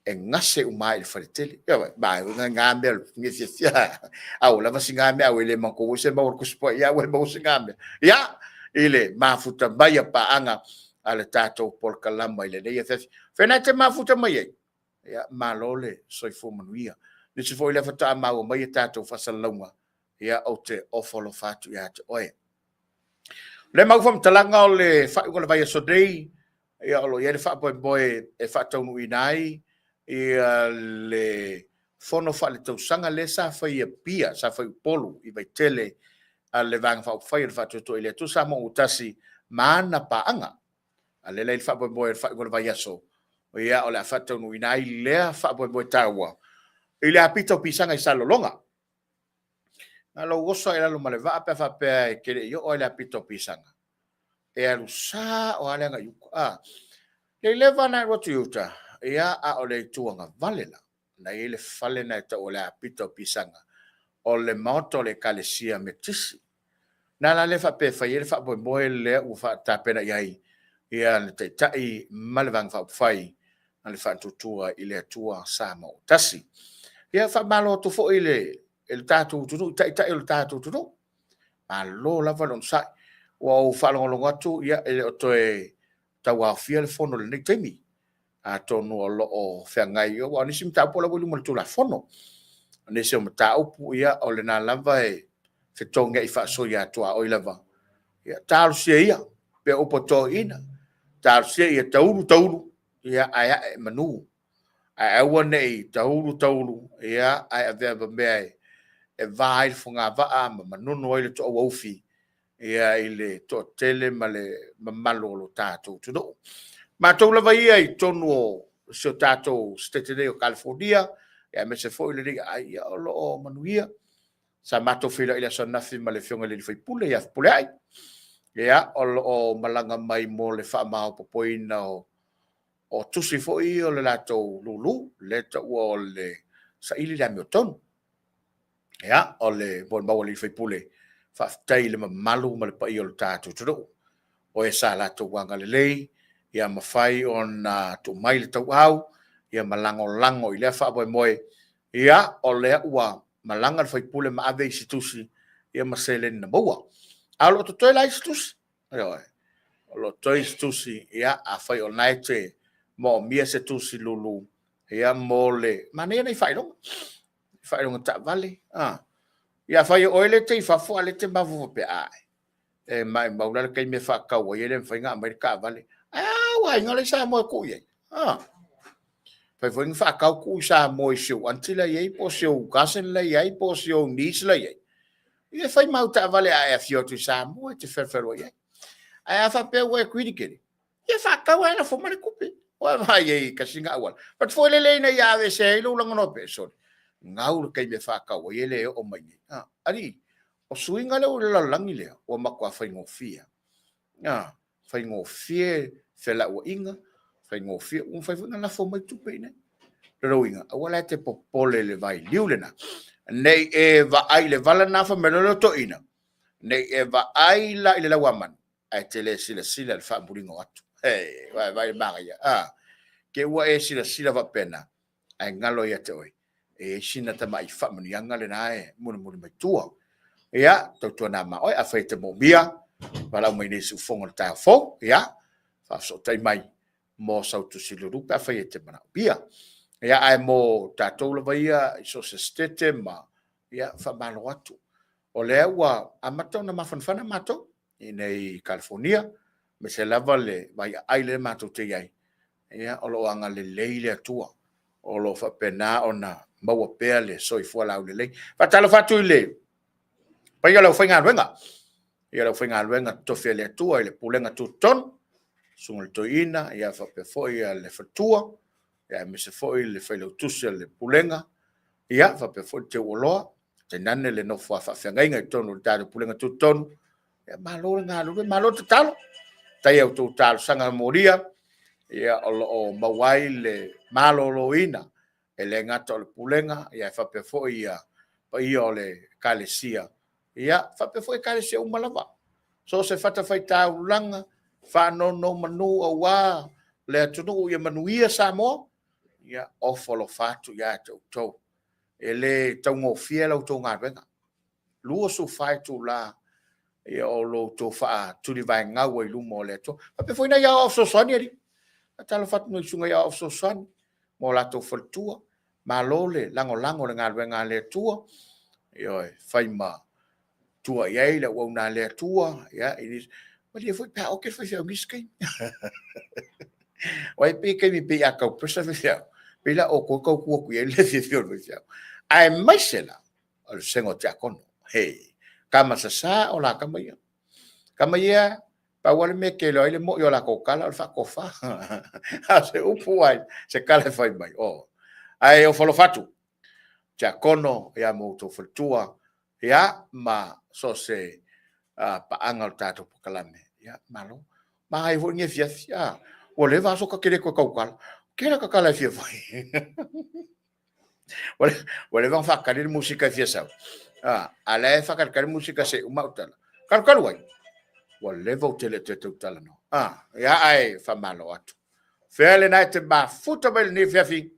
E gase uma lava i le faletele. Ioe, na mea o le fiafia. A ua lava si na mea, ae ua le manatua se maua o le Tusi Paia, ae ua maua si na mea. Ia, i le mafuta mai a paaga a le tatou polokalama i lenei afiafi. O fea na e te mafuta mai ai? Ia, malo le soifua manuia. Nisi foi lea faatoa maua mai a tatou faasalalauga, ia, ou te ofo alofa atu ia te oe. O lea mau faamatalaga o le faaiuga o le vaiaso nei, ia, o lo o i ai le faamoemoe e faataunuuina ai ia le fono faaletausaga lea sa fai i Apia, sa fai i Upolu i Vaitele a le Vaega Faaupufai o le Faatuatua i le Atua Samoa ua Tasi ma ana paaga. A o lea la e i ai le faamoemoe o le faaiuga o le vaiaso, ia, o le a faataunuuina ai lea faamoemoe taua i le apita o pisaga i Salelologa. Na o lou oso lava i lalo ma le vaa pe a faapea e te le i oo lava i le apita o pisaga, e alu sao lava le agai i uta. A, le leva ona alu atu i uta, ia, a o le itu agavale la, na e i ai le fale lena e tau o le apita o pisaga, o le maota o le Ekalesia Metotisi. Na la lea faapea e fai ai le faamoemoe lea ua tapena i ai ia le Taitai ma le Vaega Faaupufai a le Faatuatua i le Atua Samoa ua Tasi. Ia, faamalo atu foi i le tatou atunuu, i taitai o le tatou atunuu. Malo lava le onosai. Ua ou faalogologo atu e le o toe tauaofia le fono i lenei taimi. Atonu o lo o feagai, aua o nisi mataupu o la e ua i luma o le Tulafono. O nisi o mataupu, ia o lena lava e fetogiai faasoia tuaoi lava. Ia talosia ia, pei o upu a toeaiina, talosia ia taulu taulu, ae ae i manu. Ae aua ne i taulu taulu ae avea ma mea e va ai le fogavaa ma manono ai le toauaufi i le toatele ma le mamalu o lo tatou atunuu. Matou lava ia i totonu o si o tatou Setete nei o Kalifonia, aemaise foi lenei aiga, o lo o manuia. Sa matou feiloai i le aso ananafi ma le Afioga i le sui usufono ia Fepuleai, ia, o lo o malaga mai mo le faamaopoopoina o tusi foi ia o le latou lulu, lea e taua o le saili le amiotonu. Ia, o le molimau a le sui usufono, faafetai i le mamalu ma le paia o le tatou atunuu, o e sa latou agalelei ia mafai ona tuu mai le tauau ma lagolago i lea faamoemoe. Ia, o lea ua malaga le sui usufono ma ave isi tusi ma seleni na maua. A o lo o totoe la isi tusi, ioe, o lo o totoe isi tusi, ia, afai o lena e te moomia se tusi lulu, ia, mo le manaia nai faailoga, faailoga taavale. Ia afai o oe lea e te i fafo a o lea e te mafaufau faapea, ai, e maumau la le taimi e faatau ai e le mafai ona aumai le taavale. Ae a ou aiga la e i Samoa e tuu i ai? Mafai foi ona faatau tuu i Samoa i si ou aunty la e i ai po o si ou cousin la e i ai po o si ou niece la e i ai. Ia e fai ma au taavale a e afio atu i Samoa e te feofeoai ai. Ae a faapea ua e greedy tele, ia faatau ae lafo mai le tupe. Ua e vaai i ai i tasi lena auala. But foi lele ina ia aveesea ai lou lagona faapea, sole, gau le taimi e faatau ai e le oo mai nei. Alii, o suiga lea ua i le lalolagi lea, ua matua faigofie. Faigofie felauaiga, faigofie, ua mafai foi ona lafo mai tupe i inei. O lona uiga, aua la e te popole i le vailiu lena, ne i e vaai i le vala lena fai mai loa lea o toeaiina, ne i e vaai la i le lauamanu, ae te le silasila i le faamuliga o atu. Hei, vaai le manaia. Te i ua e silasila faapena, ae galo ia te oe, e i ai sina tamai faamanuiaga lena e mulimuli mai tua. Ia, tautuana ma oe, afai e te moomia, valaau mai nei i siufofoga i le taeao fou, ia, faafesootai mai mo sau tusi lulu pe afai e te manaomia. Ia, ae mo tatou lava ia i so o se setete ma, ia, faamalo atu. O lea ua amata ona mafanafana matou i inei i Kalifonia, aemaise lava le vaiaai lea matou te i ai, ia, o lo o agalelei le Atua, o lo o faapena ona maua pea le soifua laulelei. Faatalofa atu i le paia o le aufaigaluega, paia o le aufaigaluega totofi a le Atua i le Pulega Tutotonu, Susuga i le Toeaina, ia faapea foi le faletua, aemaise foi le Failautusi o le Pulega, ia faapea foi le teuoloa. Tainane le nofo a faafeagaiga i totonu o le tatou Pulega Tutotonu, ia malo le galulue, malo tatalo. Faafetai i a outou talosaga molia, ia o lo o maua ai le maloloina, e le gata o le Pulega, ae faapea foi paia o le Ekalesia, ia faapea foi Ekalesia uma lava. So o se fatafaitaulaga, faanonomanu aua le atunuu ia manuia Samoa, ia ofo alofa atu ia te outou. E le taugofie la outou galuega, 24 itula o lo outou faatulivaegau ai i luma o le Atua. E faapea foi nai aoao fesoasoani alii. E faatalofa atu i susuga i aoao fesoasoani ma o latou faletua, malo le lagolago i le galuega a le Atua, ioe, fai ma tua i ai le auauna a le Atua. Malie foi pe a oke le faifeau i nisi taimi. Aua e pei e taimi e pei a tau pressure le faifeau, pei o le a outou e tau tuu atu i ai le fiafia o le faifeau. Aemaise la o le vasega o tiakono. Tama sasa o la tama ia. Tama ia, pau lava le mea e te iloa ai le moni o latou tala o le faatofa. A o se upu lava, se tala e fai mai, oi. Ae ofo alofa atu, tiakono ma outou faletua, ia ma so o se paaga o le tatou polokalame, ia malo. Manaia foi lenei afiafi, ua leva lava se ta te le toe tautala. Tele ata tala e fia fai. Ua leva ona faatali le musika e fia sau, a o la e faatalitali le musika se i uma au tala. Talu talu ai, ua leva ou te le toe tautala. Ia ae faamalo atu. Fea lena e te mafuta mai i lenei afiafi,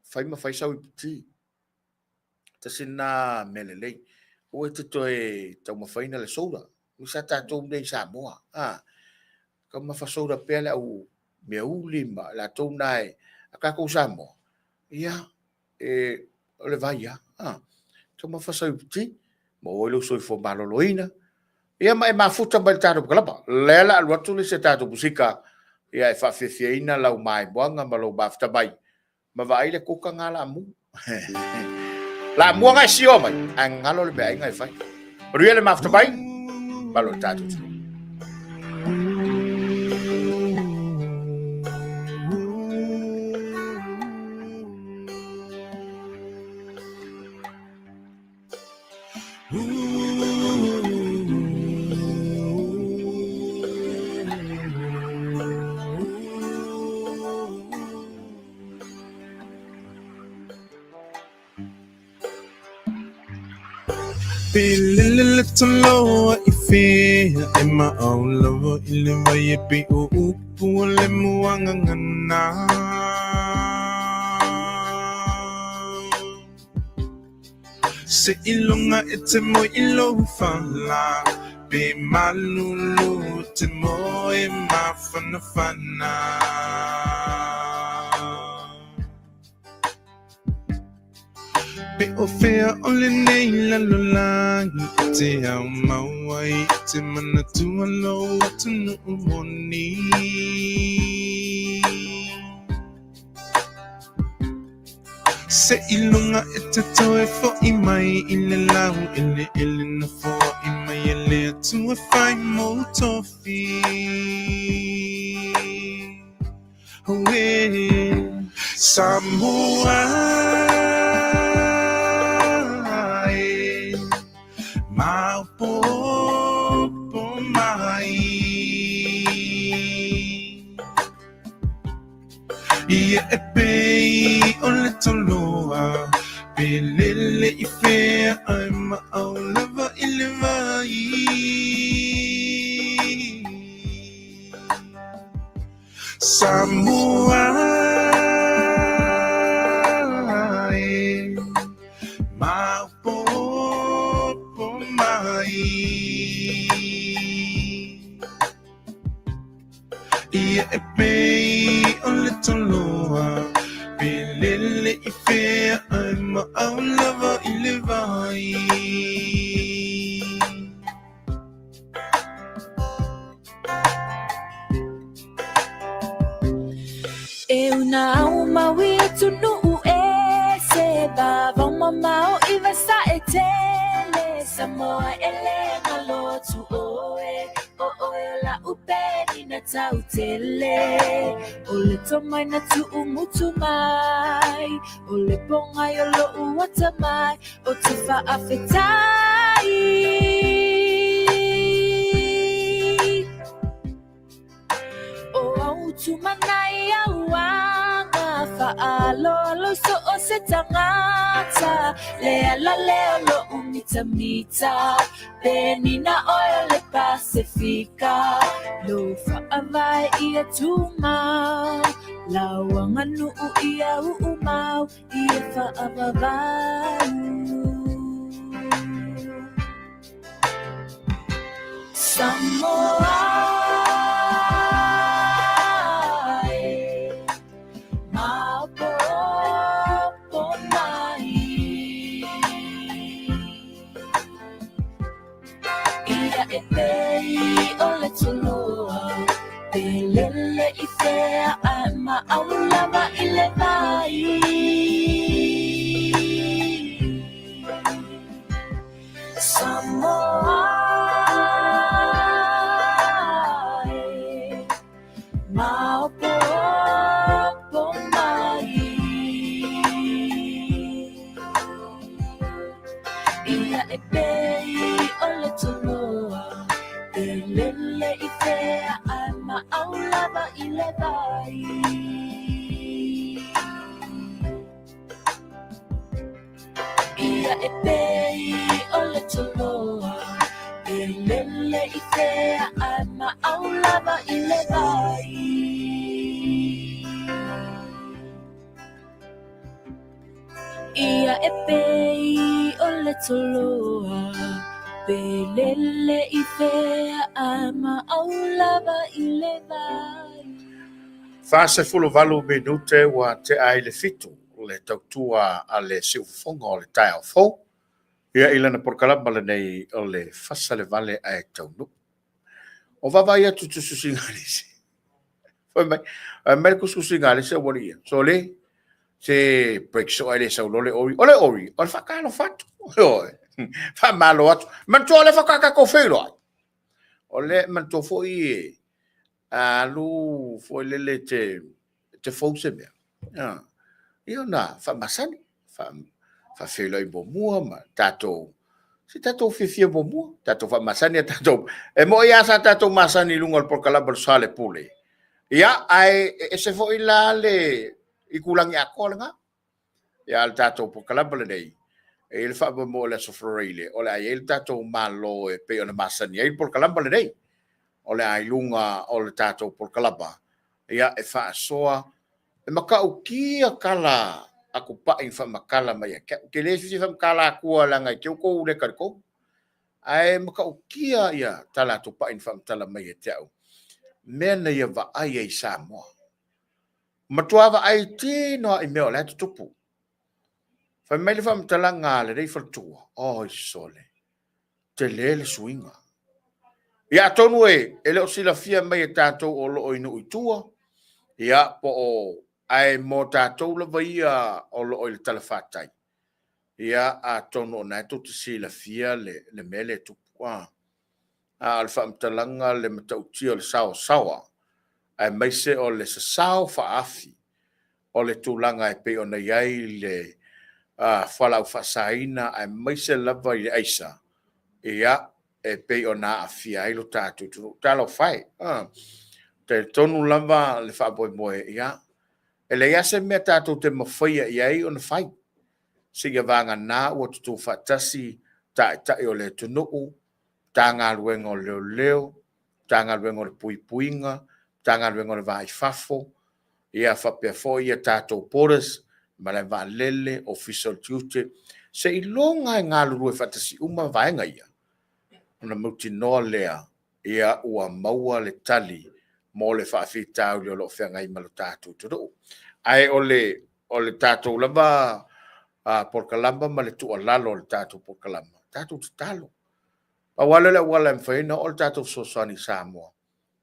fai ma fai sau iputi. Tasi lena mea lelei. Aua e te toe taumafaina le solar. Aemaise lava tatou nei i Samoa. Taumafa solar pea le au meauli ma latou na e, a tatou Samoa, ia, o le vai lava. Taumafa sau iputi, maua ai lou soifua maloloina, ia ma e mafuta mai i le tatou kalaba. O lea o le a alu atu le isi a tatou musika e faafiafiaina lau maimoaga ma lou mafuta mai, ma vaai le kuka na laamu. Laamua na e sio mai, ae galo le meaai na e fai. Manuia le mafuta mai, malo le tatou atunuu. Pe lele toloa i fea e maau lava i le vai e pei o upu o le muagagana. Seiloga e te moe i lou fala, pe malulu te moe mafanafana. Pe o fea o lenei lalolagi e te ao mau ai i te manatua lou atunuu moni. Seiloga e te toe fo'i mai i le lau eleele na foai mai e le Atua e fai mou tofi. Auē, Samoa e, maopoopo mai. Ia e pei o le toloa, pe lele i fea ae maau lava i le vai. Samoa e, maopoopo mai. Ia e pei o le toloa, pe lele i fea ae maau lava i le vai. E una au mau i atunuu e se vavao mamao i Vasaʻetele Samoa e le galo atu ʻoe o ʻoe o la'u penina. tautele O le tomai na tuumutu mai O le pogai o lo'u atamai Ou te faafetai. O au tumanai auanga Faaaloalo i so o se tagata Le ala lea o lo'u mitamita Penina oe o le Pasefika Lou faavae ia tumau Lau aganuu ia uumau Ia faavavau Samoa e Maopoopo mai Ia e pei o le toloa Pe lele i fea ae maau lava i le vai Samoa e Maopoopo mai Ia e pei o le toloa Pe lele i fea ae maau lava i le vai Ia e pei o le toloa Pe lele i fea ae maau lava i le vai Ia e pei o le toloa Pe lele i fea ae maau lava i le vai. 48 minute ua tea ai le 7 le tautua a le siufofoga o le taeao fou ia i lana polokalama lenei o le fasa le vale ae taunuu. O vaavaai atu tusitusiga a le isi. Fai mai, fai mai le tusitusiga a le isi auali ia. Sole, se break so ai le sau loa le ori. O le ori, o le faatalofa atu. Ioe. Faamalo atu. Manatua o le faatoa tatou feiloai. O le manatua foi e alu foi lele te te fou se mea. Ia ona faamasani, faafeiloai muamua ma tatou se tatou fiafia muamua, tatou faamasani a tatou. E moi lava sa tatou masani i luga o le polokalama o le Soalepule. Ia, ae e ese foi la le itulagi atoa lena. Ia, a o le tatou polokalama lenei, e i ai le faamoemoe o le Aso Faraile, o le a i ai le tatou Malo e pei ona masani ai le polokalama lenei. O le a i luga o le tatou polokalama, ia, e faasoa, e matautia tala a Tupai na faamatala mai ia te au. Ou te le fia faamatala atua leaga e te i ua outou le talitonu. Ae matautia ia tala a Tupai na faamatala mai ia te au, mea na ia vaai ai i Samoa. Matua vaai tino lava i mea o la e tutupu. Fai mai le faamatalaga a lenei faletua, oi sole, tele le suiga. Ia atonu e le o silafia mai e tatou o lo o i nuu i tua, ia po o, ae mo tatou lava ia o lo o i le talafatai, ia atonu o lena e tou te silafia le mea lea e tupu. A o le faamatalaga le matautia o le saoasaoa, aemaise o le sasao faaafi o le tulaga e pei ona i ai le fualaau faasaina aemaise lava i le aisa, ia, e pei ona aafia ai lo tatou atunuu. Talofa e! Talitonu lava le faamoemoe, ia, e leai lava se mea tatou te mafaia i ai ona fai, seia vagana ua tutu faatasi taitai o le atunuu, Matagaluega o Leoleo, Matagaluega o le Puipuiga, Matagaluega o le Va i Fafo, ia faapea foi ia tatou borders, malae vaalele, Ofisa o le Tiute, seiloga e galulue faatasi uma vaega ia, ona mautinoa lea ia ua maua le tali mo le faafitauli o lo o feagai ma lo tatou atunuu. Ae o le tatou lava polokalama ma le tuualalo o le tatou polokalama, tatou tatalo. Pau lava lea o le auala e mafai ai ona oo le tatou fesoasoani i Samoa,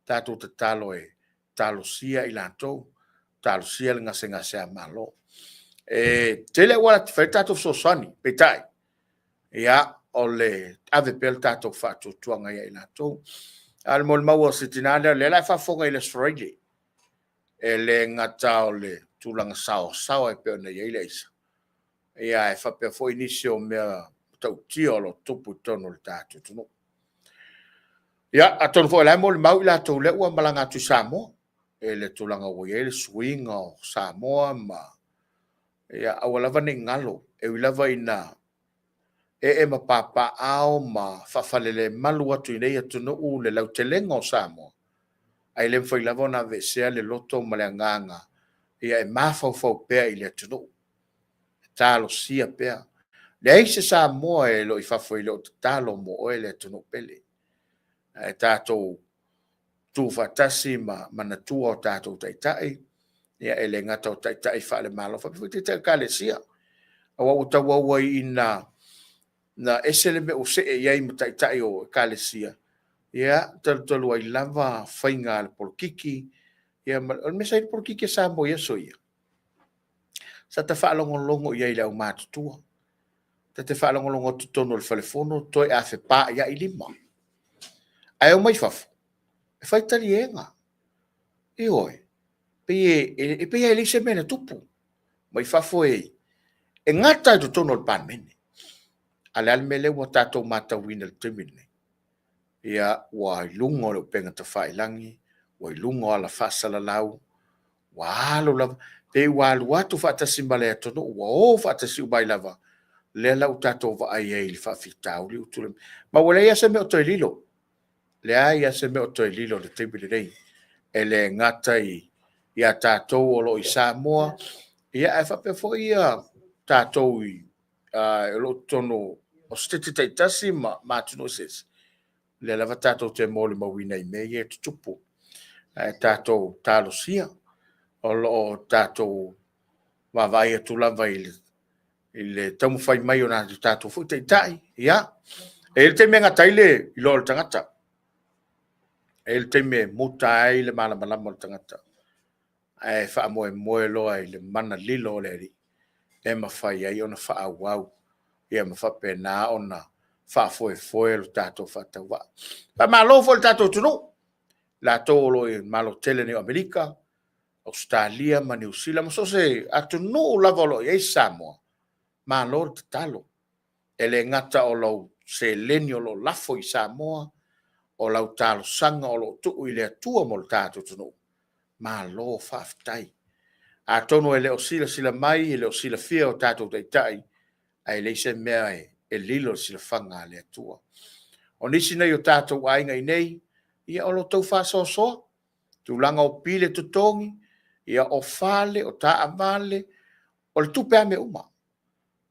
tatou tatalo e talosia i latou, talosia le gasegase a Malo. E tele auala e fai ai le tatou fesoasoani, peitai, ia, o le ave pea le tatou faatuatuaga ia i latou. A o le molimau a si tinā lea, o lea la e faafofoga i le Aso Faraile, e le gata o le tulaga saoasaoa e pei ona i ai le aisa, ia ae faapea foi nisi o mea matautia o lo o tutupu i totonu o le tatou atunuu. Ia, atonu foi o la e molimau i latou o lea ua malaga atu i Samoa i le tulaga ua i ai le suiga o Samoa ma ia aua lava ne i galo, e ui lava ina ee ma papaaao ma faafalelemalu atu i nei atunuu le lautelega o Samoa, ae le mafai lava ona aveesea le loto ma le agaga ia e mafaufau pea i le atunuu, e talosia pea. Leai se Samoa e le o i fafo e le o tatalo mo oe le atunuu pele. Ae tatou tu faatasi ma manatua o tatou taitai, ia e le gata o taitai faale-Malo, faapea foi taitai o Ekalesia. Aua ua tauau ai ina ese le mea ua see i ai ma taitai o Ekalesia, ia, talu talu ai lava faiga a le polokiki, ia ma o le mea sa i ai le polokiki a Samoa i aso ia, sa ta faalogologo i ai i le aumatutua. Ta te faalogologo atu i totonu o le fale fono toe afepaaiai lima. Ae omai fafo, e fai taliega. Ioe, e pei lava e leai se mea na tupu. Omai fafo e gata lava i totonu o le Palemene. A o le a le mea lea ua tatou matauina i le taimi lenei? Ia, ua i luga o le upega tafailagi, ua i luga o ala faasalalau, ua alu lava, pei ua alu atu faatasi ma le atunuu, ua o faatasi uma ai lava, lea la ua tatou vaai ai i le faafitauli ua tulai mai. Ma ua leai lava se mea o toe lilo, leai lava se mea o toe lilo i le taimi lenei. E le gata ia tatou o lo o i Samoa, ia ae faapea foi tatou o lo o i totonu o Setete taitasi ma atunuu eseese, o lea lava tatou te molimauina i mea ia e tutupu. Ae tatou talosia, o lo o tatou vaavaai atu lava i le taumafai mai o nai o tatou foi taitai. Ia, e i ai le taimi e gata ai le iloa o le tagata, e i ai le taimi e muta ai le malamalama o le tagata, ae faamoemoe loa i le mana lilo o le Alii e mafai ai ona faaauau ma faapena ona faafoefoe lo tatou faatauvaa. Faamalo foi i le tatou atunuu, latou o lo o i le Malo tele nei o Amerika, Ausetalia ma Niu Sila ma so o se atunuu lava o lo o i ai se Samoa, malo le tatalo. E le gata o lau seleni o lo o lafo i Samoa, o lau talosaga o lo o tuu i le Atua mo le tatou atunuu, malo faafetai. Atonu e le o silasila mai, e le o silafia e o tatou taitai, ae leai se mea e lilo i le silafaga a le Atua. O nisi nei o tatou aiga i inei, ia o lo o tau faasoasoa tulaga o pili e totogi, ia o fale, o taavale, o le tupe lava mea uma.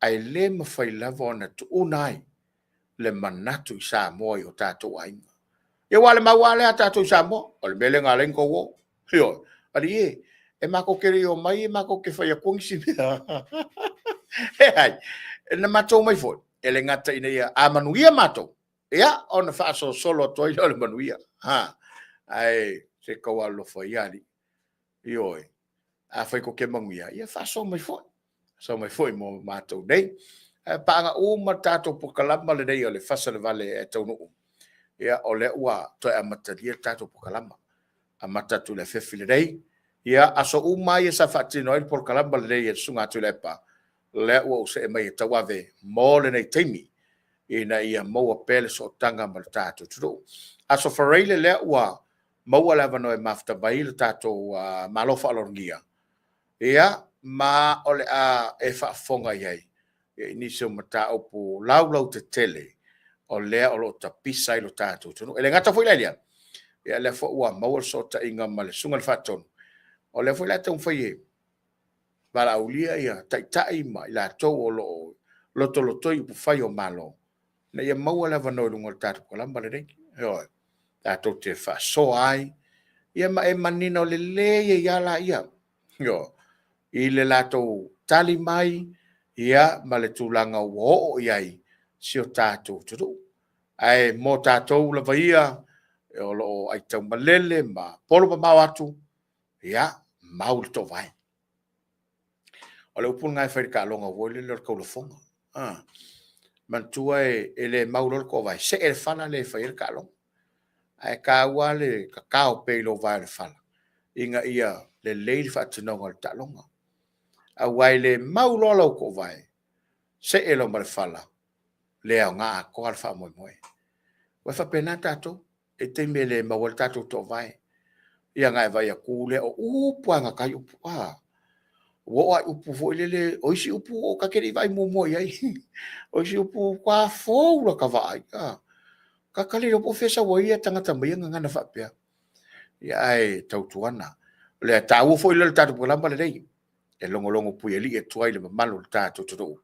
Ae le mafai lava ona tuua ai le manatu i Samoa i o tatou aiga. Ia aua o le mau lava lea a tatou i Samoa, o le mea lea na ala ai ona outou o. Ioe. Alii e, e matou te le i omai matou te fai atua nisi mea. Leai, na matou omai foi, e le gata ina ia, a manuia matou, ia ona faasolosolo atu ai lea o le manuia. Ae se tau alolofa ia alii. Ioe. Afai tou te manuia, ia faasoa mai foi, faasoa mai foi mo matou nei. Ae paaga uma le tatou polokalama lenei o le fasa i le vale e taunuu, ia o lea ua toe amatalia le tatou polokalama. Amata atu i le afiafi lenei, ia aso uma lava ia sa faatino ai le polokalama lenei e le Susuga ia Tuilaepa, lea ua ou see mai e tauave mo lenei taimi, ina ia maua pea le sootaga ma le tatou atunuu. Aso Faraile lea ua maua le avanoa e mafuta mai ai le tatou Malo Faaaloalogia, ia, ma o le a e faafofoga i ai i nisi o mataupu laulautetele o lea o lo o tapisa ai lo tatou atunuu. E le gata foi la i lea, ia o lea foi ua maua le fesootaiga ma le Susuga i le Faatonu, o lea foi o le a taumafai e valaaulia ia taitai ma i latou o lo o lotolotoi upufai o Malo, ina ia maua le avanoa i luga o le tatou polokalama lenei. Ioe. Tatou te faasoa ai, ia ma e manino lelei ai lava laia, ioe, i le latou tali mai, ia ma le tulaga ua oo i ai si o tatou atunuu. Ae mo tatou lava ia o lo o aitaumalele ma polo mamao atu, ia, mau le toovae. O le upu lena e fai i le taaloga foi lele o le taulafoga. Manatua e le mau loa le toovae, see le fala lea e fai ai le taaloga. Ae taua le kakao pea i lou vae o le fala, ina ia lelei le faatinoga o le taaloga. Aua e le mau loa lau toovae, see loa ma le fala, le aoga atoa le faamoemoe. Ua faapena tatou, e taimi e le maua ai le tatou toovae. Ia ona e vaai atu lea, o upu lava e gata ai upu. Ua oo lava i upu foi lele, o isi upu ta te le i vaai muamua i ai. O isi upu ua matua fou lata vaai. Tagata le iloa po o fea e sau ai tagata ma ia gagana faapea. Ia ae tautuana, o le taua foi lea o le tatou polokalame lenei, e logologo puialii atu ai i le mamalu o le tatou atunuu,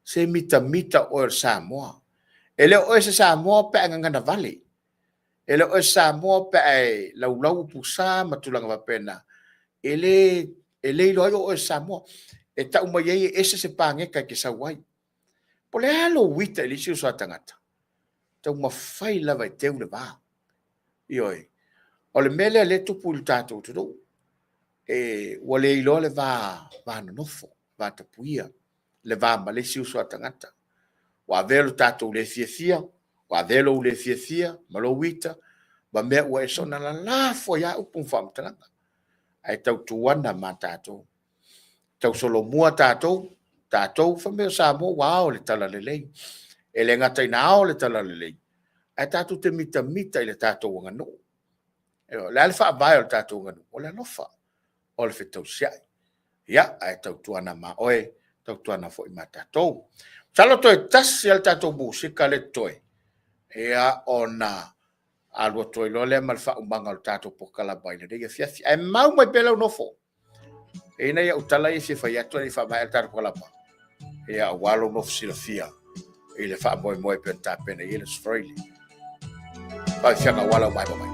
se mitamita oe o le Samoa. E le o oe o se Samoa pe a e gagana vale. E le o oe o se Samoa pe a e laulau upu sa ma tulaga faapena. E le iloa ai o oe o se Samoa. E tau mai ai e ese se paneta e te sau ai. Po o le a lou ita i le isi uso a tagata, taumafai lava e teu le va. Ioe. O le mea lea o lea e tupu i le tatou atunuu, ua le iloa le va nonofo, va tapuia, le va ma le isi uso a tagata. Ua avea lo tatou le fiafia, ua avea lou le fiafia ma lou ita ma mea ua e soona lalafo ai lava upu ma faamatalaga. Ae tautuana ma tatou, tausolomua tatou, tatou fai mea o Samoa ua ao i le talalelei. E le gata ina ao i le talalelei, ae tatou te mitamita i le tatou aganuu. O le a le faavae o le tatou aganuu? O le alofa, o le fetausiai. Ia, ae tautuana ma oe, tautuana foi ma tatou. Masalo toe tasi lava le tatou musika lea e totoe, ia ona alu atu ai loa lea ma le faaumaga o le tatou polokalame i lenei afiafi. Ae mau mai pea lau nofo. E i ai nai au tala ia e fia fai atu ae le i faamaea le tatou polokalame, ia aua lou nofo silafia i le faamoemoe e pei ona tapena i ai le Aso Faraile. Faafiafiaga aua lau maeva mai.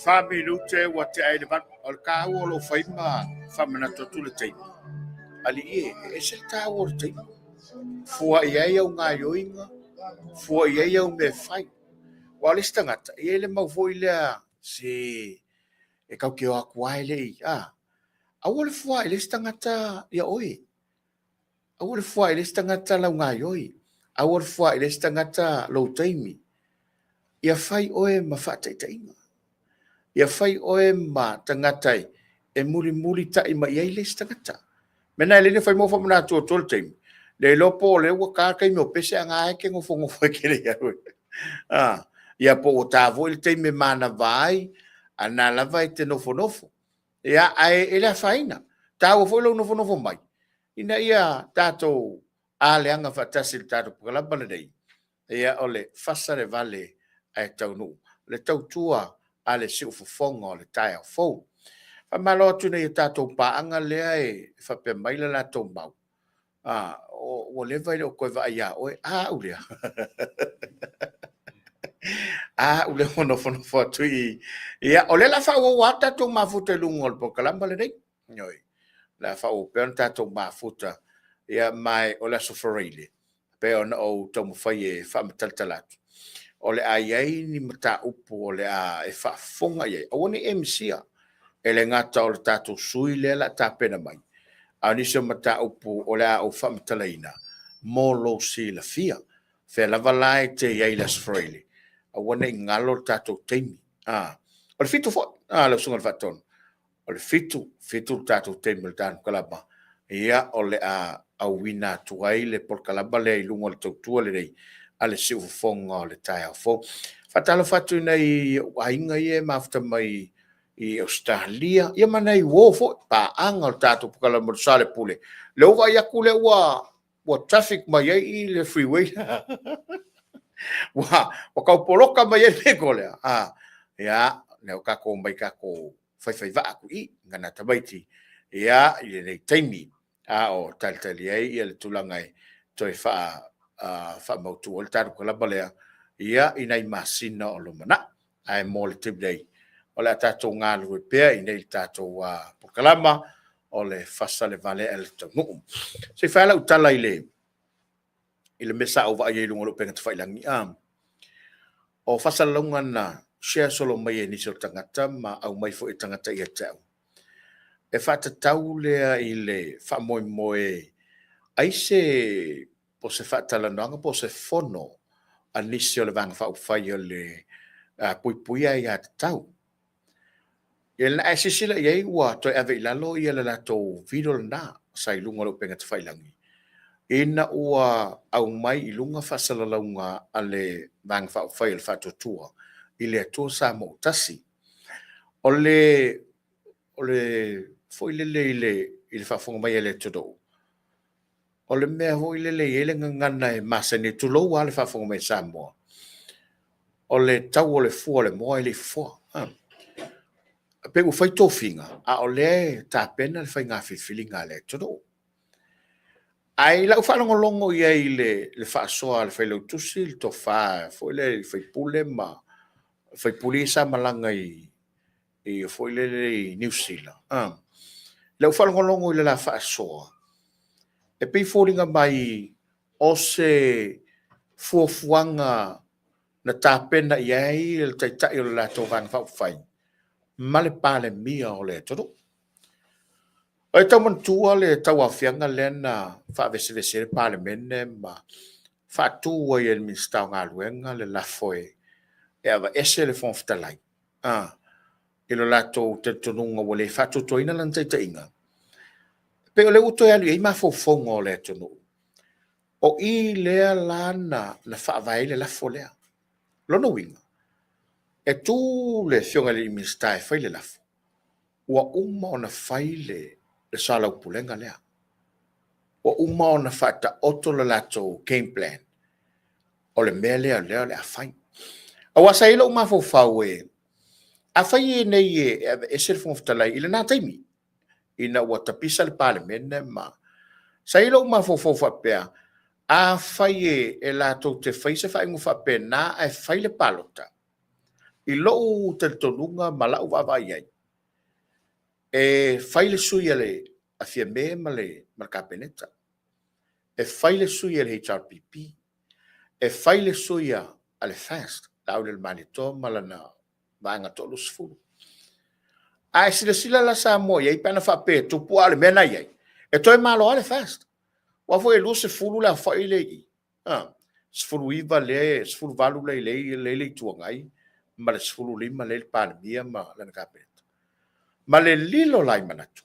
4 minute ua tea i le 8. O le taua o lou fai ma faamanatu atu le taimi. Alii e, e ese le taua o le taimi. Fua i ai au gaoioiga, fua i ai au mea e fai. Aua o le isi tagata, e i ai le mau foi lea se e tatou te o atu lava e le i, a. Aua le fua i le isi tagata ia oe. Aua le fua i le isi tagata lau gaoioi. Aua le fua i le isi tagata lou taimi. Ia fai oe ma faataitaiga. Ia fai oe ma tagata e mulimulitai mai ai le isi tagata. Mea na e le fai mo faamanatu atu le taimi. Le iloa po o lea ua ta le taimi o pese a na e te nofonofo e te le alu. Ah, ia po ua ta foi le taimi e manava ai, a na lava e te nofonofo. Ia, ae e le afaina. Taua foi lou nofonofo mai, ina ia tatou aleaga faatasi i le tatou polokalame lenei. Ia, o le fasa le vale ae taunuu. Le tautua a le siufofoga o le taeao fou. Faamalo atu nei o tatou paaga lea e faapea mai le latou mau. Ah, ua leva e le o toe vaai ia oe. A, au lea. A, au lea ua nofonofo atu i. Ia, o lea la faaauau lava tatou mafuta i luga o le polokalame lenei. Oi, la faaauau pea ona tatou mafuta. Ia, ma o le aso Faraile, pe ona ou taumafai e faamatalatala atu. O le a i ai ni mataupu o le a e faafofoga i ai. Aua ne i e misia. E le gata o le tatou sui lea la tapena mai. A o nisi o mataupu o le a ou faamatalaina mo lou silafia. Fea lava la e te i ai i le aso Faraile, aua ne i galo le tatou taimi. Ah, o le 7 foi, ah, lau susuga i le faatonu. O le 7, 7 le tatou taimi o le tatou kalama. Ia, o le a auina atu ai le polokalame lea i luga o le tautua lenei a le siufofoga o le taeao fou. Faatalofa atu i nai ou aiga ia e mafuta mai i Ausetalia, ia ma nai uo foi, paaga o le tatou polokalame o le Soalepule. Le ua vaai atu lea ua traffic mai ai i le freeway. Ua tau poloka mai ai le peko lea. Ah, ia, lea ua tatou mai tatou faifai vaa atu i, ngana tamaiti, ia, i lenei taimi. A o talitali ai ia le tulaga e toe faamautu ai le tatou kalama lea, ia, i nai masina o lumanai. Ae mo le taimi nei, o le a tatou galulue pea i nei le tatou polokalama o le fasa le vale ae le taunuu. Se i fai lau tala i le mea sa ou vaai ai i luga o le upega tafailagi. O faasalalauga na share solo mai e nisi o tagata ma aumai foi e tagata ia te au. E faatatau lea i le faamoemoe ai se po se faatalanoaga po se fono a nisi o le Vaega Faaupufai o le Puipuia Aiatatau. Ia na ae silasila i ai ua toe ave i lalo ia le latou video lena sa i luga o le upega tafailagi ina ua aumai i luga faasalalauga a le Vaega Faaupufai o le Faatuatua i le Atua Samoa ua Tasi. O le foi lele i le faafofoga mai a le atunuu, o le mea foi lele e i ai le gagana e masani, tulou lava le faafofoga mai a Samoa, o le tau o le fua o le moa e le i fofoa. Pe ua fai tofiga, a o lea e tapena le faiga filifiliga a le atunuu. Ae i lau faalogologo i ai i le faasoa a le Failautusi, le tofa foi lea i le faipule ma faipule ia sa malaga i foi lele i Niu Sila. Lau faalogologo i le la faasoa, e pei foliga mai o se fuafuaga na tapena i ai le taitai o le latou Vaega Faaupufai ma le Palemia o le atunuu. O e tau manatua le tauaofiaga lea na faavesevese ai le Palemene ma faatu ai e le Minisita o Galuega le lafo e aveese le Fofoga Fetalai i lo latou talitonuga ua le faatuatuaina lana taitaiga. Pe o lea ua toe alu i ai mafaufauga o le atunuu. O i lea la na faavae ai le lafo lea. Lona uiga, e tu le afioga i le Minisita e fai le lafo, ua uma ona fai le soalaupulega lea. Ua uma ona faataoto le latou game plan. O le mea lea o lea o le a fai. Aua sa i ai lou mafaufau e, a fai nei e aveese le Fofoga Fetalai i lena taimi, ina ua tapisa le Palemene ma sa i ai lou mafaufau faapea, a fai e latou te fai se faaiuga faapena ae fai le palota, I lou talitonuga ma lau vaavaai i ai, e fai le sui a le a Fiame ma le Kapeneta, e fai le sui a le HRPP, e fai le sui a le FAST, Laaulialemalietoa ma lana vaega 30. A e silasila la Samoa i ai pe ana faapea e tupu, a o le mea lena e i ai, e toe malo lava le FAST. Aua foi e 20 le aofai lea e i i, 19 lea, 18 lea e i le Itu Agai ma le 15 lea e i le Palemia ma lana Kapeneta. Ma le lilo la i manatu,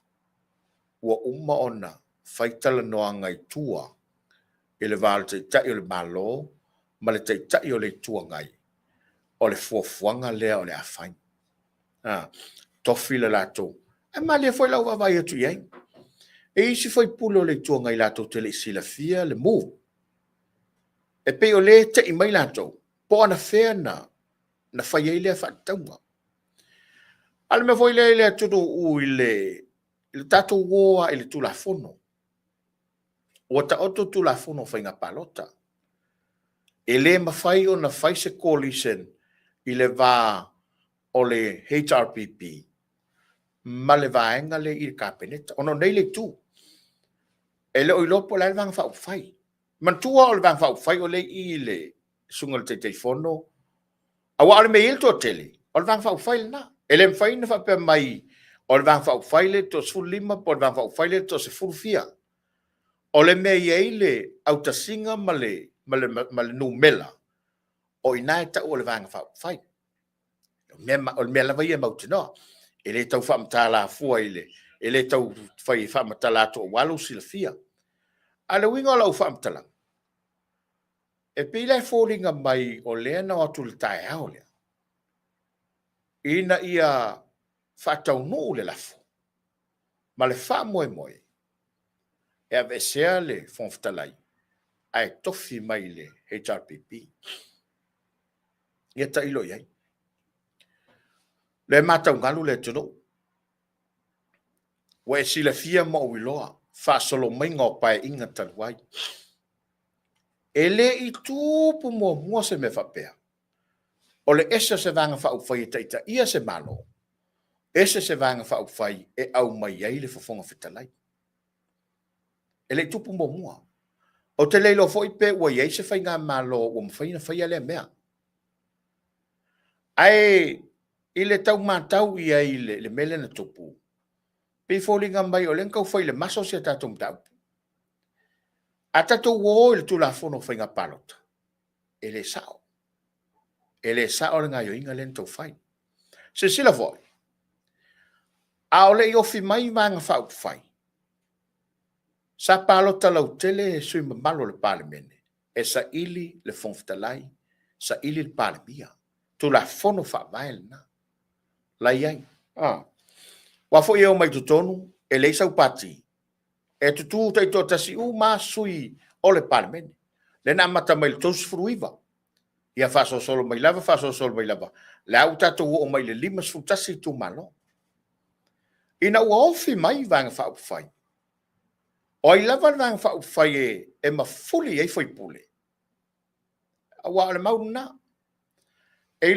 ua uma ona fai talanoaga i tua i le va o le Taitai o le Malo ma le Taitai o le Itu Agai, o le fuafuaga lea o le a fai. Tofi le latou. Ae malie foi lau vaavaai atu i ai. E i ai isi sui usufono o le Itu Agai latou te le i silafia le move. E pei o lea e tei mai latou, po o anafea na fai ai lea faatatauga. A o le mea foi lea i le atunuu i le tatou o lava i le Tulafono. Ua taoto le Tulafono o Faiga Palota. E le mafai ona fai se coalition i le va o le HRPP ma le vaega lea i le Kapeneta, ona o nei le itu. E le o iloa po o le a le Vaega Faaupufai. Manatua o le Vaega Faaupufai o lea e i i le susuga i le Taitaifono, aua o le mea e i ai le toatele, o le Vaega Faaupufai lena. E le mafai ona faapea mai o le Vaega Faaupufai lea e toa-15 po o le Vaega Faaupufai lea e toa-10 fia. O le mea e i ai le autasiga ma le numera, o i ina e tau o le Vaega Faaupufai. O le mea lava ia e mautinoa. E le tau faamatala fua i le... e le tau fai e faamatala atu aua lou silafia. A o le uiga o lau faamatalaga, e pei la e foliga mai o lea na o atu i le taeao lea, ina ia faataunuu le lafo ma le faamoemoe e aveesea le Fofoga Fetalai ae tofi mai le HRPP. Ia tailo i ai. O lea e matau galu le atunuu. Ua e silafia ma ou iloa faasolo maiga o Paeaiga talu ai. E le i tupu muamua se mea faapea, o le ese o se Vaega Faaupufai e taitaia se Malo, ese se Vaega Faaupufai e aumai ai le Fofoga Fetalai. E le i tupu muamua. Ou te le iloa foi pe ua i ai se faigamalo ua mafai ona faia lea mea. Ae i le tau matau i ai i le mea lea na tupu, pei e foliga mai o lea na tau fai i le maso si a tatou mataupu. A tatou o i le Tulafono o Faiga Palota, e le sao. E le sao le gaoioiga lea na tau fai. Silasila foi, a o le i ofi mai Vaega Faaupufai, sa palota lautele sui usufono mamalu o le Palemene e saili le Fofoga Fetalai, saili le Palemia. Tulafono Faavae lena la e i ai. Aua foi e omai i totonu, e leai sau pati, e tutu taitoatasi uma lava sui o le Palemene. Lea na amata mai i le 39, ia faasolosolo mai lava, faasolosolo mai lava, lea ua tatou oo mai i le 51 itumalo. Ina ua ofi mai Vaega Faaupufai, o ai lava le Vaega Faaupufai e mafuli i ai sui usufono, aua o le mau lena, e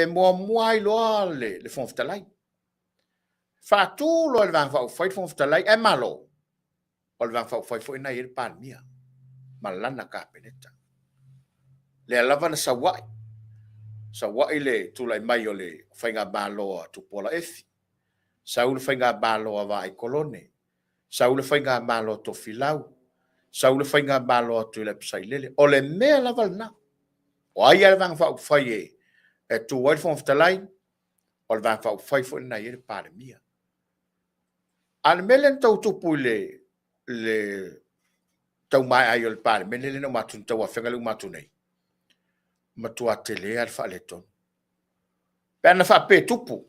muamua lava iloa le Fofoga Fetalai. Faatu loa e le Vaega Faaupufai le Fofoga Fetalai ae malo, o le Vaega Faaupufai foi lena e i ai le Palemia ma lana Kapeneta. Lea lava na sau ai, sau ai le tulai mai o le faigamalo a Tupuola Efi, sau le faigamalo a Vaai Kolone, sau le faigamalo a Tofilau, sau le faigamalo a Tuilaepa Sailele. O le mea lava lena. O ai lava le Vaega Faaupufai e tu ai le Fofoga Fetalai, o le Vaega Faaupufai foi lena e i ai le Palemia. A o le mea lea na tau tupu i le tau maea ai o le Palemene lea na uma atu nei, le tauaofiaga lea na uma atu nei, matua tele lava le faaletonu. Pe ana faapea e tupu,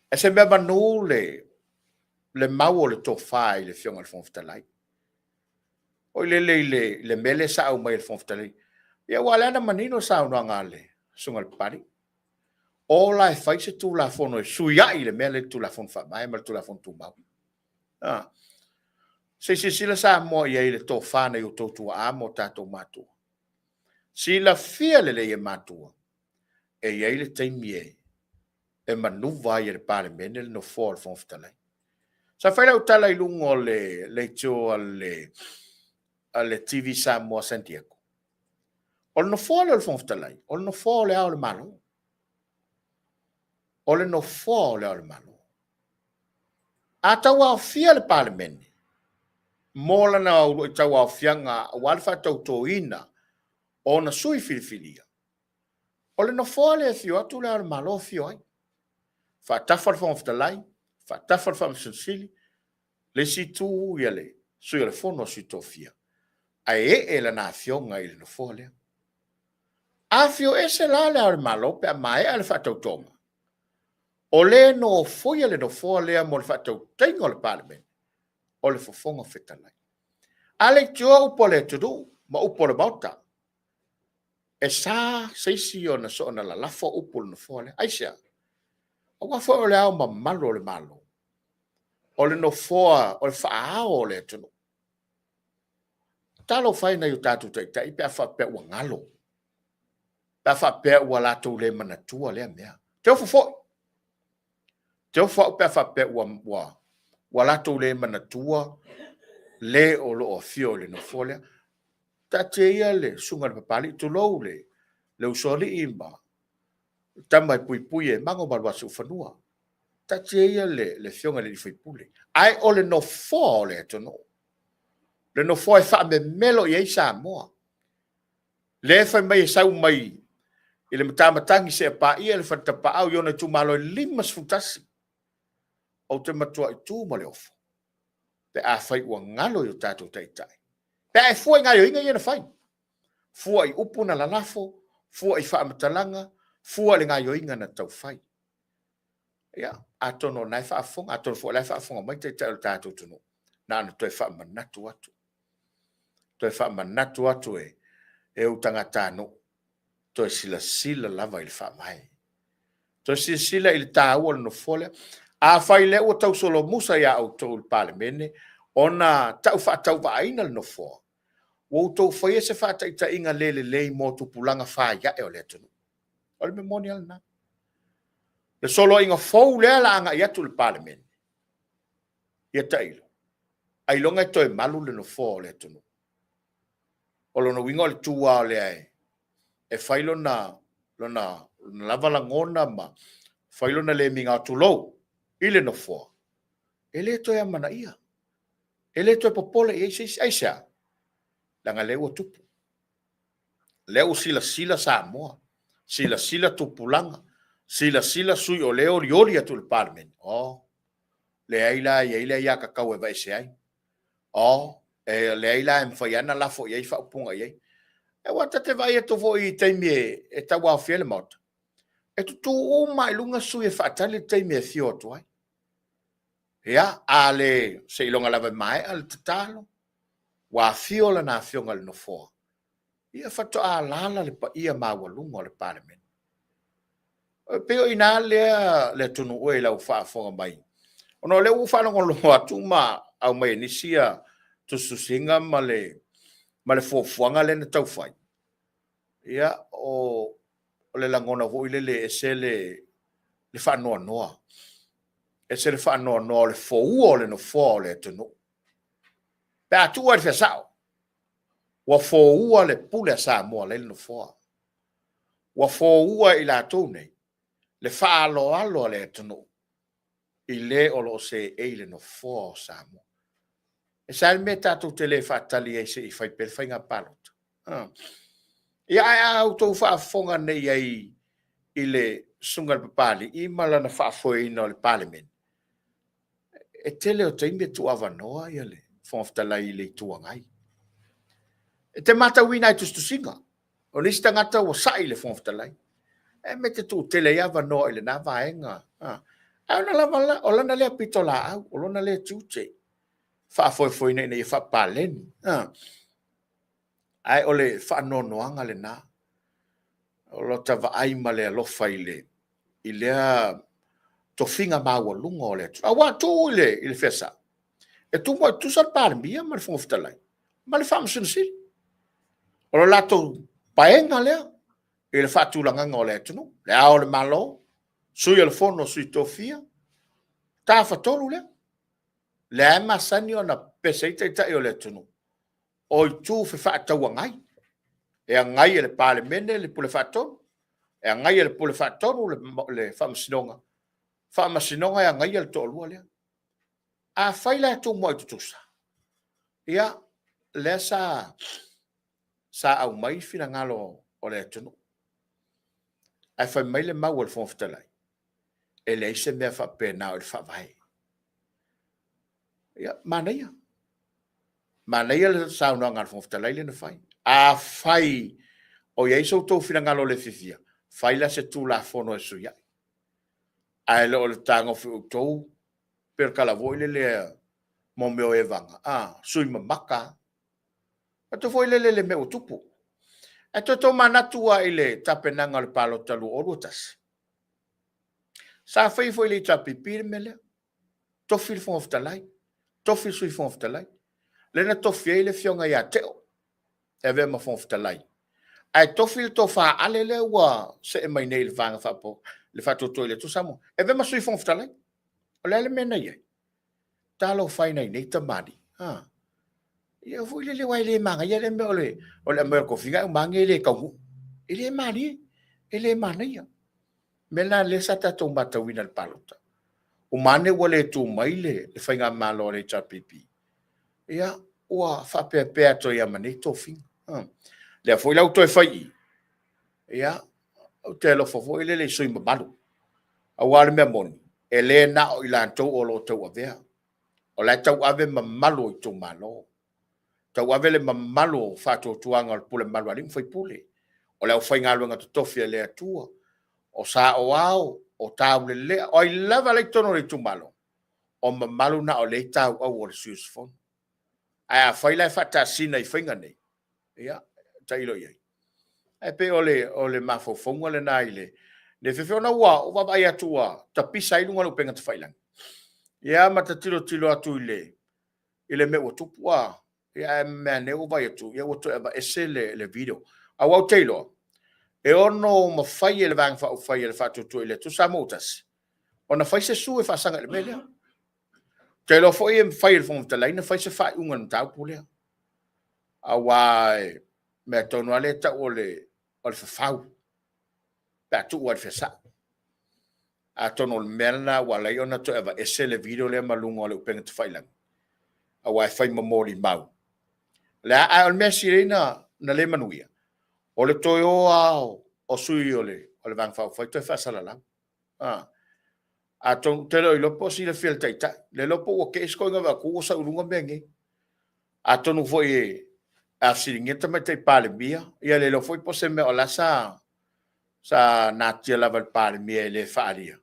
e se mea manu le mau o le tofa i le Afioga i le Fofoga Fetalai. Foi lele i le mea lea sa aumai e le Fofoga Fetalai. Ia aua o lea na manino le saunoaga a le Susuga i le Papalii, o la e fai se Tulafono e fesuiai le mea lea i le Tulafono Faavae ma le Tulafono Tumau. Se i silasila Samoa i ai i le tofa a nai o outou tuaa ma o tatou matua. Silafia lelei e matua. E i ai le taimi e e manuva ai e le Palemene le nofoa o le Fofoga Fetalai. Sa fai lau tala i luga o le leitio a le a le TV Samoa San Diego. O le nofoa lea o le Fofoga Fetalai, o le nofoa o le Ao o le Malo. O le nofoa o le Ao o le Malo. A tauaofia le Palemene mo lana uluai tauaofiaga aua le faatautoina o ona sui filifilia, o le nofoa lea e afio atu le Ao o le Malo afio ai. Faatafa le Fofoga Fetalai, faatafa le Faamasino Sili, le isi itu ia le Sui o le Fono a Sui Tofia, ae ee lana afioga i le nofoa lea. Afio ese la le Ao o le Malo pe a maea le faatautoga, o le nofoia le nofoa lea mo le faatautaiga o le Palemene, o le Fofoga Fetalai. A leitioa upu a le atunuu ma upu a le Maota, e sa se isi ona soona lalafo upu o le nofoa lea. Aisea? Aua foi o le Ao Mamalu o le Malo, o le nofoa o le faa-ao o le atunuu. Talofa e i nai o tatou taitai pe a faapea ua galo, pe a faapea ua latou le manatua lea mea. Te ofo foi, te ofo au pe a faapea ua latou le manatua le o lo o afio i le nofoa lea. Taatia ia le susuga i le Papalii, tulou le usoalii ma tama e puipui e mago ma alu siufanua. Taatia ia le afioga i le sui usufono, ae o le nofoa o le atunuu, le nofoa e faamemelo i ai Samoa. Lea e fai mai e sau mai i le matamatagi seia paia le Fale Tapaau i ona itumalo e 51. Ou te matuai tu ma le ofo pe afai ua galo i o tatou taitai, pe a e fua i gaoioiga ia na fai, fua i upu na lalafo, fua i faamatalaga, fua i le gaoioiga na tau fai. Ia, atonu o lena e faafofoga, atonu foi o la e faafofoga mai taitai o le tatou atunuu, na ona toe faamanatu atu, toe faamanatu atu e ou tagatanuu, toe silasila lava i le Faavae. Toe silasila i le taua o le nofoa lea. Afai o lea ua tausolomusa ia outou i le Palemene ona tau faatauvaaina le nofoa, ua outou faia se faataitaiga le lelei mo tupulaga faiae o le atunuu. O le mea moni lava lena. Le soloaiga fou lea o le a agai atu i le Palemene, ia tailo, ailoga e toe malu le nofoa o le atunuu. O lona uiga o le tu lava o lea e fai lona lava lagona ma fai lona le migao, tulou, i le nofoa, e le toe amanaia, e le toe popole i ai se isi. Aisea? Leaga o lea ua tupu, lea ua silasila Samoa, silasila tupulaga, silasila sui usufono o lea e olioli atu i le Palemene, o, leai la, e i ai le aiatatau e aveese ai. O, e leai la, e mafai lava ona lafo i ai faaupuga i ai. Aua ta te vaai atu foi i taimi e tauaofia ai le Maota, e tutu uma lava i luga sui usufono e faatali le taimi e afio atu ai. Ia, a le seiloga lava e maea le tatalo, ua afio lana Afioga i le Nofoa, ia faatoa alaala le paia maualuga o le Palemene. E pei o i ina lea le atunuu e i lau faafofoga mai, ona o lea ua ou faalogologo atu ma aumai e nisi tusitusiga ma le fuafuaga lea na tau fai. Ia, o le lagona foi lele e ese le faanoanoa, ese le faanoanoa o le foua o le nofoa o le atunuu. Pe a tuu lava i le fea sao, ua foua le pule a Samoa la e i le nofoa. Ua foua e i latou nei le faaaloalo a le atunuu i le o lo o seei i le nofoa o Samoa. E se a le mea tatou te le faatali ai se i fai pea le faiga palota? Ia, ae a outou faafofoga nei i ai i le susuga i le Papalii ma lana faafoeina o le Palemene, e tele o taimi e tuuavanoa le Fofoga Fetalai i le Itu Agai. E te matauina lava i tusitusiga, o le isi tagata ua sai le Fofoga Fetalai, e mea e te tuu tele ai avanoa i lena vaega. Ae ona lava, o lana lea pitolaau, o lona lea tiute, faafoefoeina ina ia faapaleni. Ae o le faanoanoaga lena, o lota vaai ma le alofa i lea tofiga maualuga o le atunuu. Aua tuu i le fea sao, e tumuai tutusa le Palemia ma le Fofoga Fetalai ma le Faamasino Sili. O le latou paega lea. i le faatulagaga o le atunuu, le Ao o le Malo, Sui o le Fono a Sui Tofia, tafatolu lea. Lea e masani ona pepese ai taitai o le atunuu, o itu fefaatauagai, e agai e le Palemene le Pule Faatonu, e agai e le Pule Faatonu le Faamasinoga, Faamasinoga e agaia le toalua lea. Afai la e tumuai tutusa, ia, lea sa aumai finagalo o le atunuu, ae fai mai le mau a le Fofoga Fetalai, e leai se mea faapena o i le Faavae. Ia, manaia, manaia le saunoaga a le Fofoga Fetalai lea na fai. Afai o i ai so outou finagalo le fiafia, fai la se Tulafono e sui ai, ae le o le fetagofi o outou, pei o le tala foi lele mo mea o evaga, sui mamata lava. Faapea foi lele i le mea ua tupu. Ae toe tomanatu lava i le tapenaga o le palota 2021, sa faia foi e le HRPP le mea lea, tofi le Fofoga Fetalai, tofi le Sui Fofoga Fetalai. Lea na tofi ai le Afioga ia Teo e avea ma Fofoga Fetalai, ae tofi le Tofa Ale lea ua see mai nei i le Vaega Faaupufai le Faatuatua i le Atua Samoa, e avea ma Sui Fofoga Fetalai. O le a le mea na i ai? Talofa e i nai nei tamalii, a! Ia foi lele aua e le manaia le mea o le aumai o le tofiga ae uma ane e le taunuu. E le malie, e le manaia. O le mea lena lea sa tatou matauina i le palota. Uma ane ua le tu mai le faigamalo a le HRPP, ia ua faapeapea atu ai lava ma nei tofiga. O lea foi la ua toe fai i i, ia, ou te alofa foi lele i sui usufono mamalu, aua o le mea moni, e le na o i latou o lo o tauavea, o la e tauave mamalu o itumalo, tauave le mamalu o faatuatuaga o le pule mamalu a alii ma faipule, o le aufaigaluega totofi a le Atua, o saoao, o taulelea, o ai lava la e i totonu o le itumalo, o mamalu na o lea e i tauau o le sui usufono. Ae afai la e faatasina i faiga nei, ia tailo i ai. Ae pei o le mafaufauga lena i le fefe, ona ua ou vaavaai atu ua tapisa ai luga o le upega tafailagi, ia ma ta tilotilo atu i le mea ua tupu, ae mea ane ua vaai atu ua toe aveese le video. Aua ou te iloa, e ono mafai e le Vaega Faaupufai a le Faatuatua i le Atua Samoa ua Tasi ona fai se sue e faasaga i le mea lea. Ou te iloa foi e mafai e le Fofoga Fetalai ona fai se faaiuga i le mataupu lea, aua o le mea tonu lava lea e tau o le fafau pe a tuu lava i le fea sao. Atonu o le mea lena ua ala ai ona toe aveese le video lea ma luga o le upega tafailagi, aua e fai ma molimau. Ae o le mea sili ai ona le manuia, o le toe o lava o sui o le Vaega Faaupufai toe faasalalau. Atonu ou te le o iloa po o silafia e le Taitai, le iloa po ua te i se toeaina vaai atu ua sau i luga mea nei. Atonu foi a fesiligia le Tamaitai Palemia, ia le iloa foi po o se mea o la e sa natia lava e le Palemia e le faaalia,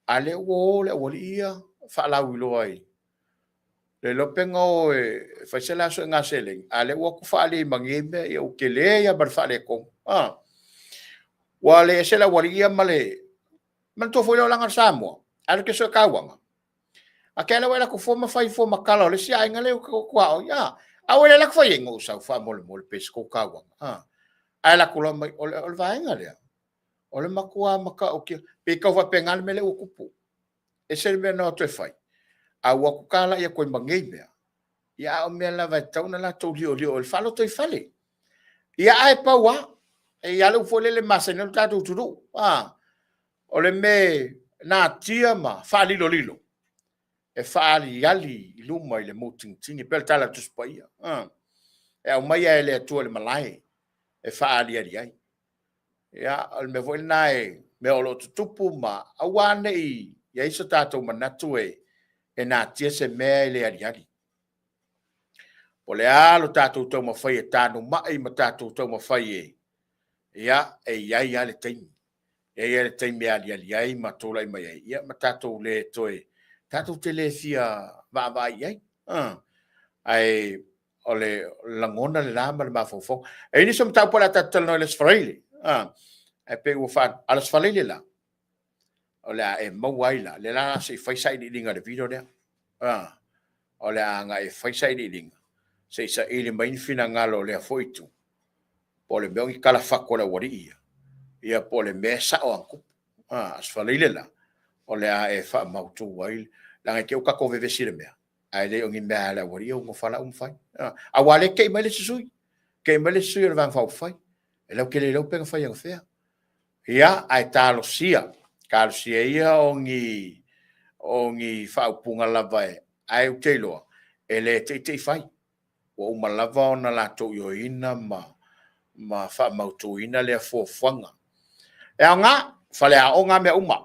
a o lea ua o le aualii ia faalauiloa i le iloa pe na o e fai se la suega seleni, a o lea ua o atu faaali ai ma nei mea, ia ua tele lava ma le faaletonu. Ua le ese le aualii ia ma le... Manatua foi lea o le aga Samoa, e alu e te sue tauaga, a te alu lava e alu atu fua ma fai fua ma tala o le isi aiga lea e tuaoi. A ua le alu atu fai ai, na ou sau faamolemole pe i ai se tou tauaga. Ae alu atu loa mai, o le vaega lea, o le matua matautia, pei e tau faapena le mea lea ua tupu. E ese le mea na o atu e fai, ae ua o atu talai atu ai ma nei mea, ia a o mea lava e tatau ona latou liolio i le faalotoifale. Ia ae pau lava, e i ai lava le upu foi lele e masani ai lo tatou atunuu, o le mea e natia ma faalilolilo, e faaaliali i luma i le mutigitigi, e pei o le tala a le Tusi Paia. E aumai lava e le Atua i le malae e faaaliali ai. Ia, o le mea foi lena o mea o lo o tutupu ma aua ne i i ai so tatou manatu e natia se mea e le aliali. O le a lo tatou taumafai e tanumai ma tatou taumafai e, ia, e i ai lava le taimi. E i ai le taimi e aliali ai ma tulai mai ai, ia ma tatou le toe, tatou te le fia vaavaai i ai. Ae o le lagona lena ma le mafaufauga. E i ai nisi o mataupu o le a tatou talanoa i le Aso Faraile, ae pei ua faa... A o le Aso Faraile la, o le a e maua ai la, lea la o le a se i fai sailiiliga i le video lea. O le a agai e fai sailiiliga, se i saili mai ni finagalo o lea foi itu, po o le mea o ni tala fatu a le aualii ia, Ia po o le mea e sao a tupu. Aso Faraile la, o le a e faamautu ai, leaga i te i ua tatou vevesi i le mea, ae le o ni mea a le aualii ia ua nofo lava la uma fai. Aua o lea e te i mai le isi sui, te i mai le isi sui o le Vaega Faaupufai, e latou te le iloa pe na fai anafea. Ia, ae talosia, talosia ia o ni faaupuga lava, ae ou te iloa, e le te i te i fai. Ua uma lava ona latou ioeina ma faamautuina lea fuafuaga. E aoga, faleaoga mea uma,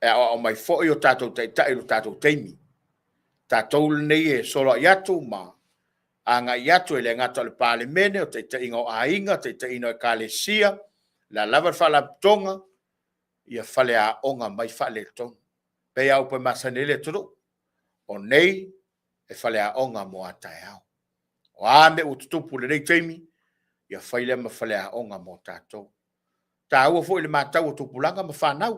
e aoao mai foi o tatou taitai i lo tatou taimi. Tatou lenei e soloai atu ma agai atu, e le gata o le Palemene, o taitaiga o aiga, taitaiga o ekalesia, o le a lava le faalapotopotoga, ia faleaoga mai faaletonu. E pei lava o upu e masani ai le atunuu, o nei e faleaoga mo a taeao. O a mea ua tutupu i lenei taimi, ia fai lea ma faleaoga mo tatou. E taua foi le matau a tupulaga ma fanau,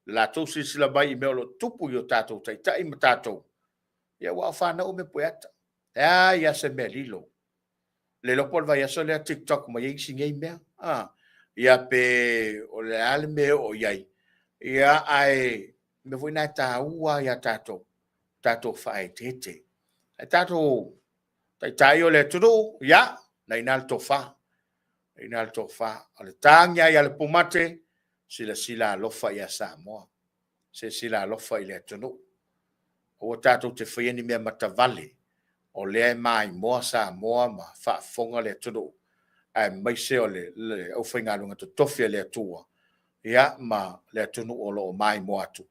i le latou silasila mai i mea o lo o tutupu i o tatou taitai ma tatou, aua o fanau o mea pueata. E leai lava se mea e lilo. Le iloa po o le vaiaso lea tiktok mai ai isi nei mea, ia pe o le a le mea e oo i ai, ae o le mea foi lena e taua lava ia tatou, tatou faaeteete. Ae tatou taitai o le atunuu, ia, o lena e i ina le tofa, o lena e i ina le tofa. O le tagi lava ia le pumate, silasila alofa ia Samoa, silasila alofa i le atunuu. Aua tatou te faia ni mea matavale, o lea e maimoa Samoa ma faafofoga le atunuu, aemaise o le aufaigaluega totofi a le Atua, ia ma le atunuu o lo o maimoa atu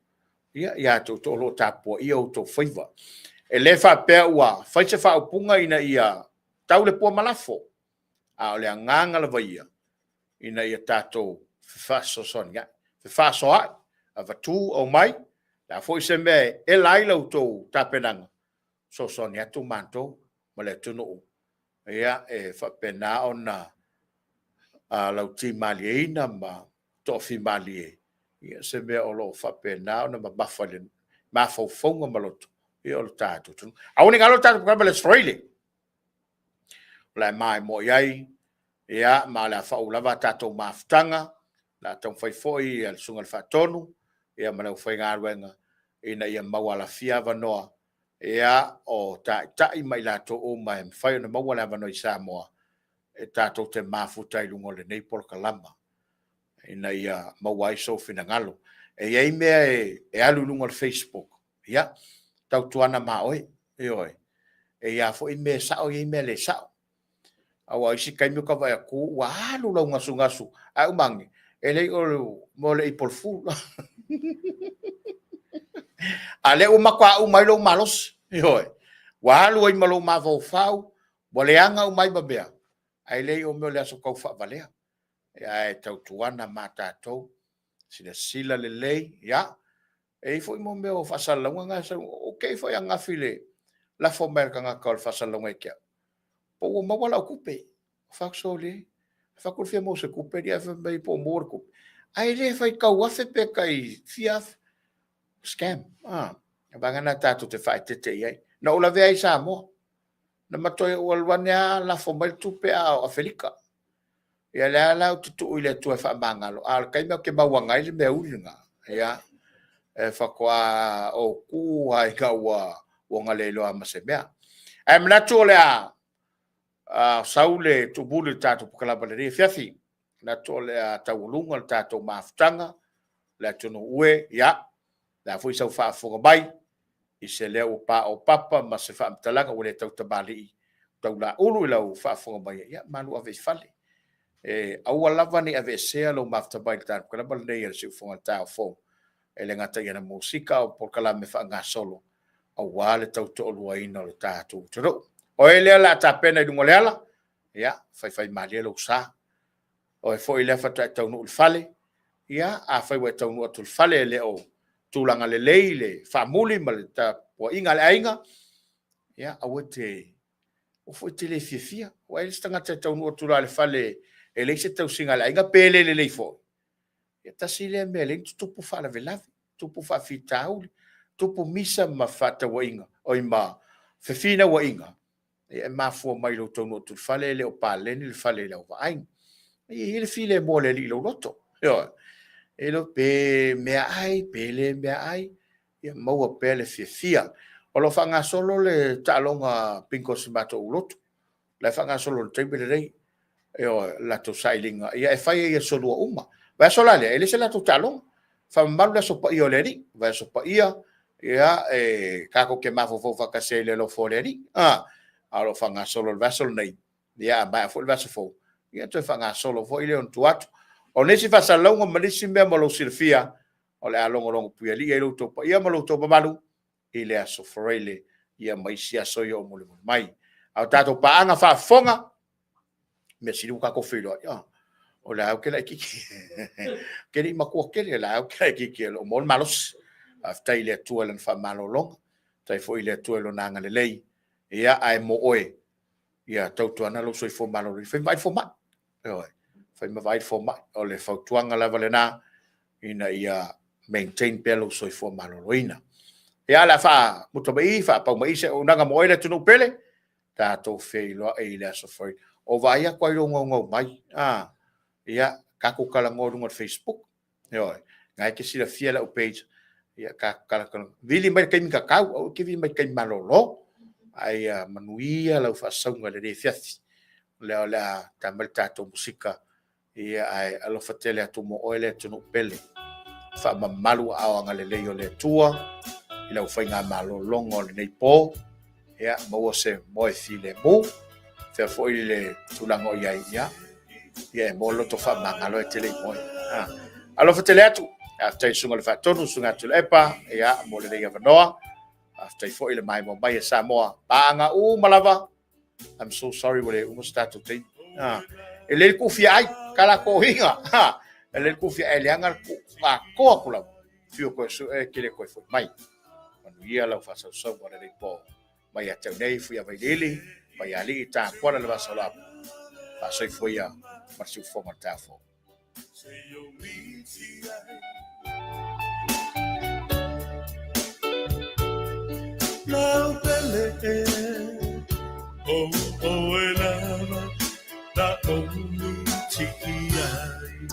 ia te outou o lo o tapuaia o outou faiva. E le faapea ua fai se faaupuga ina ia tau le pua ma lafo, a o le agaga lava ia, ina ia tatou fefaasoasoaniai, fefaasoaai, avatu aumai, o le a foi se mea e ela ai la outou tapenaga, fesoasoani atu matou ma le atunuu e faapena ona lautimalieina ma toafimalie se mea o lo o faapena ona mamafa i mafaufauga ma loto o le tatou atunuu. Aua ne i galo le tatou polokalame i le Aso Faraile, o le a e maimoa i ai, ma o le a faauu lava a tatou mafutaga. O le a taumafai foi le Susuga i le Faatonu ma le aufaigaluega ina ia maualafia avanoa o taitai ma i latou uma e mafai ona maua le avanoa i Samoa e tatou te mafuta ai i luga o lenei polokalama ina ia maua ai sou finagalo. E i ai mea e alu i luga o le Facebook, ia, tautuana ma oe, ioe. E i ai lava foi mea sao e i ai mea le sao. Aua o isi taimi ou te vaai atu ua alu lau gasugasugasu, ae uma ane, e le o le April Fool. A o lea ua matua uma ai lou malosi, ioe, ua alu ai ma lou mafaufau, ua leaga uma ai ma mea, ae le o mea o le aso taufaavalea. Ae tautuana ma tatou, silasila lelei, ia, e i ai foi mea o faasalalauga na e sau, ou te i foi ananafi i le lafo mai o le tagata o le faasalalauga ia te au, po ua maua lau tupe. Ou fai atu, sole, ou fai atu o le fia maua o se tupe alii, ae fai mai po o maua le tupe. Ae le faitau afe pe tai fia afe. Scam. O vaega na tatou te faaeteete i ai. Na ou lavea ai i Samoa. Na matua ou alu ane lava lafo mai le tupe a o Afelika. Ia lea la ou te tuu i le Atua e faamagalo, a o le taimi ou te mauana ai le mea uli lena, ia, e faatoa ou tu lava ina ua na le iloa ma se mea. Ae manatu o le a sau le tuumuli o le tatou polokalame i lenei afiafi. Manatu o le a taualuga le tatou mafutaga, le atunuu e, ia, o le a foi sau faafofoga mai i se leo ua paopapa ma se faamatalaga ua le tautamalii taulaulu i lau faafofoga mai, ia malu ave i fale. E aua lava ne i aveesea lou mafuta mai le tatou polokalame lenei a le Siufofoga Taeao Fou, e le gata i ana musika a o polokalame faagasolo aua le tautoaluaina o le tatou atunuu. O oe lea o le a tapena i luga o le ala, ia, faifaimalie lou sa. O oe foi lea faatoa e taunuu i le fale, ia, afai ua e taunuu atu i le fale e le o tulaga lelei le faamuli ma le tapuaiga a le aiga, ia, aua foi e te le fiafia. Aua e i ai le isi tagata e taunuu atu loa i le fale e leai se tausiga a le aiga pe le lelei foi, ia tasi lea mea e ala ai ona tutupu faalavelave, tutupu faafitauli, tutupu misa ma fefaatauaiga, oi ma fefinauaiga, e mafua mai i lou taunuu atu i le fale e le o paleni le fale i lau vaai. E i ai le filemu o le Alii i lou loto. Ioe. E le iloa pe meaai pe le meaai, ia maua pea le fiafia. O lo o faagasolo le taaloga bingo a si matou lotu. O la e faagasolo i le taimi lenei. Ioe, le latou sailiga. Ia e fai lava i aso Lua uma. Vaiaso la lea, e le o se latou taaloga. Faamamalu le Aso Paia o le Alii. Vaiaso Paia, ia, e tatou te mafaufau faatasi ai i le alofa o le Alii. A o lo o faagasolo i le vaiaso lenei, ia a maea foi le vaiaso fou, ia toe faagasolo foi lea i ona tua atu. O nisi faasalalauga ma nisi mea mo lou silafia, o le a logologo puialii ai lo outou paia ma lo outou mamalu i le aso Faraile ia ma isi aso ia o mulimuli mai. A o tatou paaga faafofoga, mea sili ua tatou feiloai, o lea lava ou te laitiiti. Ou te le i matua tele, o lea lava ou te laitiiti o lo o maua le malosi. Faafetai i le Atua i Lana faamalologa, faafetai foi i le Atua i Lona agalelei, ia ae mo oe, ia tautuana lou soifua maloloina, fai ma vaai le fomai. Ioe, fai ma vaai le fomai. O le fautuaga lava lena ina ia maintain pea lou soifua maloloina. Ia o le a faamuta mai i, faapau mai i se auaunaga mo oe le atunuu pele, tatou feiloai i le aso Faraile. Ua ou vaai atu lava i lou naunau mai, ia tatou talanoa i luga o le Facebook. Ioe, o lena e te silafia lau page, ia tatou talatalanoa. Vili mai i le taimi tatau, aua e te vili mai i le taimi malolo. Ae ia manuia lau faasauga i lenei afiafi. O lea o le a ta mai le tatou musika, ia ae alofa tele atu mo oe le atunuu pele. Faamamalu aao agalelei o le Atua i lau faigamalologa o lenei po. Ia maua se moe filemu. Fea foi le tulaga o i ai, ia, ia e maua le loto faamagalo ae te le i moe. Ah. Alofa tele atu. Faafetai i le Susuga i le Faatonu, Susuga Tuilaepa, ia, mo lenei avanoa. Faafetai foi le maimoa mai e Samoa. Paaga uma lava. I'm so sorry ua le uma se tatou taimi. Ah. E lelei le tuufia ai, kalakoina. Ah. E lelei le tuufia ai, leaga le tuu atoa atu lava. Fiu koe su e te le toe foi mai. Manuia lau faasausauga o lenei po. Mai ia te au nei, Fuiavailiili, Paialii, Tapuala le Vasa o Apu. Faasoifua ia ma le siufofoga o le taeao fou. Lau pele e o oe lava la ou tiki ai.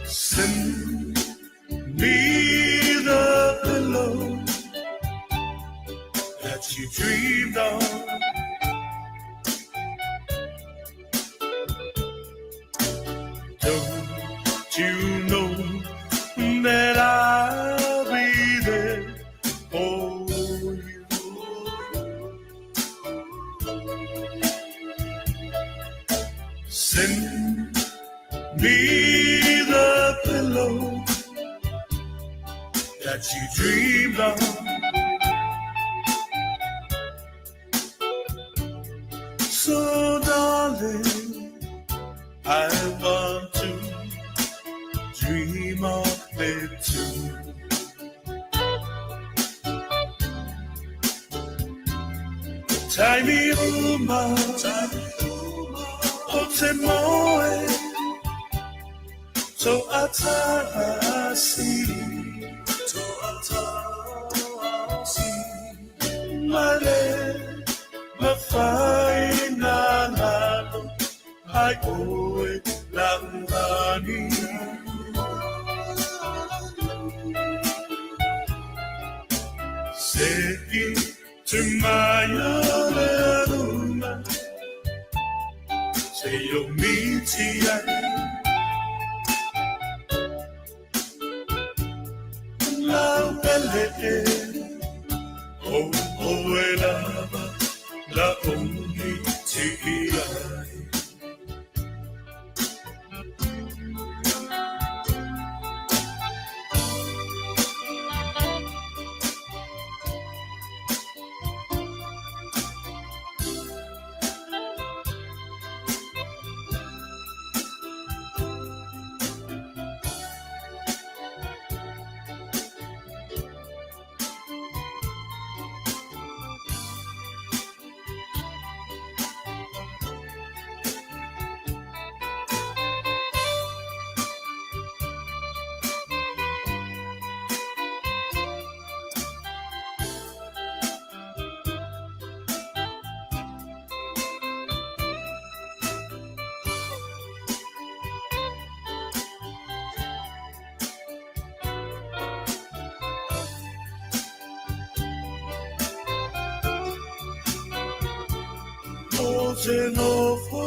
Send me the pillow that you dreamed of. Don't you know that I'll be there for you? Send me the pillow that you dreamed of. So, darling, I want to dream of it too. Taimi uma, o te moe, to atasi, to atasi, male, mawhai nā lalo, ai oe lauhani. Se i tu mai o le luna, se o miti ai. Lau pele e, o oe lava, la ongi tiki ai. O te nofo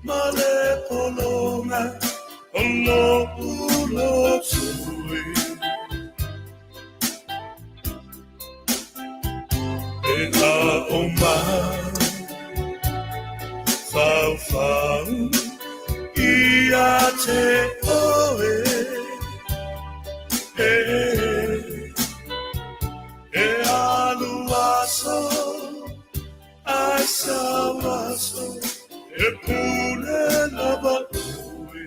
ma le polonga o lo'u lotu e. E a o mai faufau ia te oe e, e alu aso ai sau aso e pule lava oe.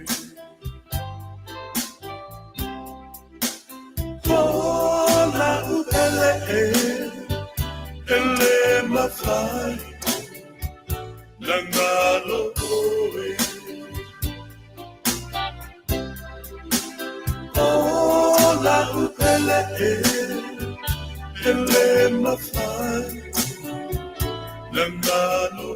O lau pele e, e le mawhai na ngalo oe. O lau pele e, e le mawhai na ngalo.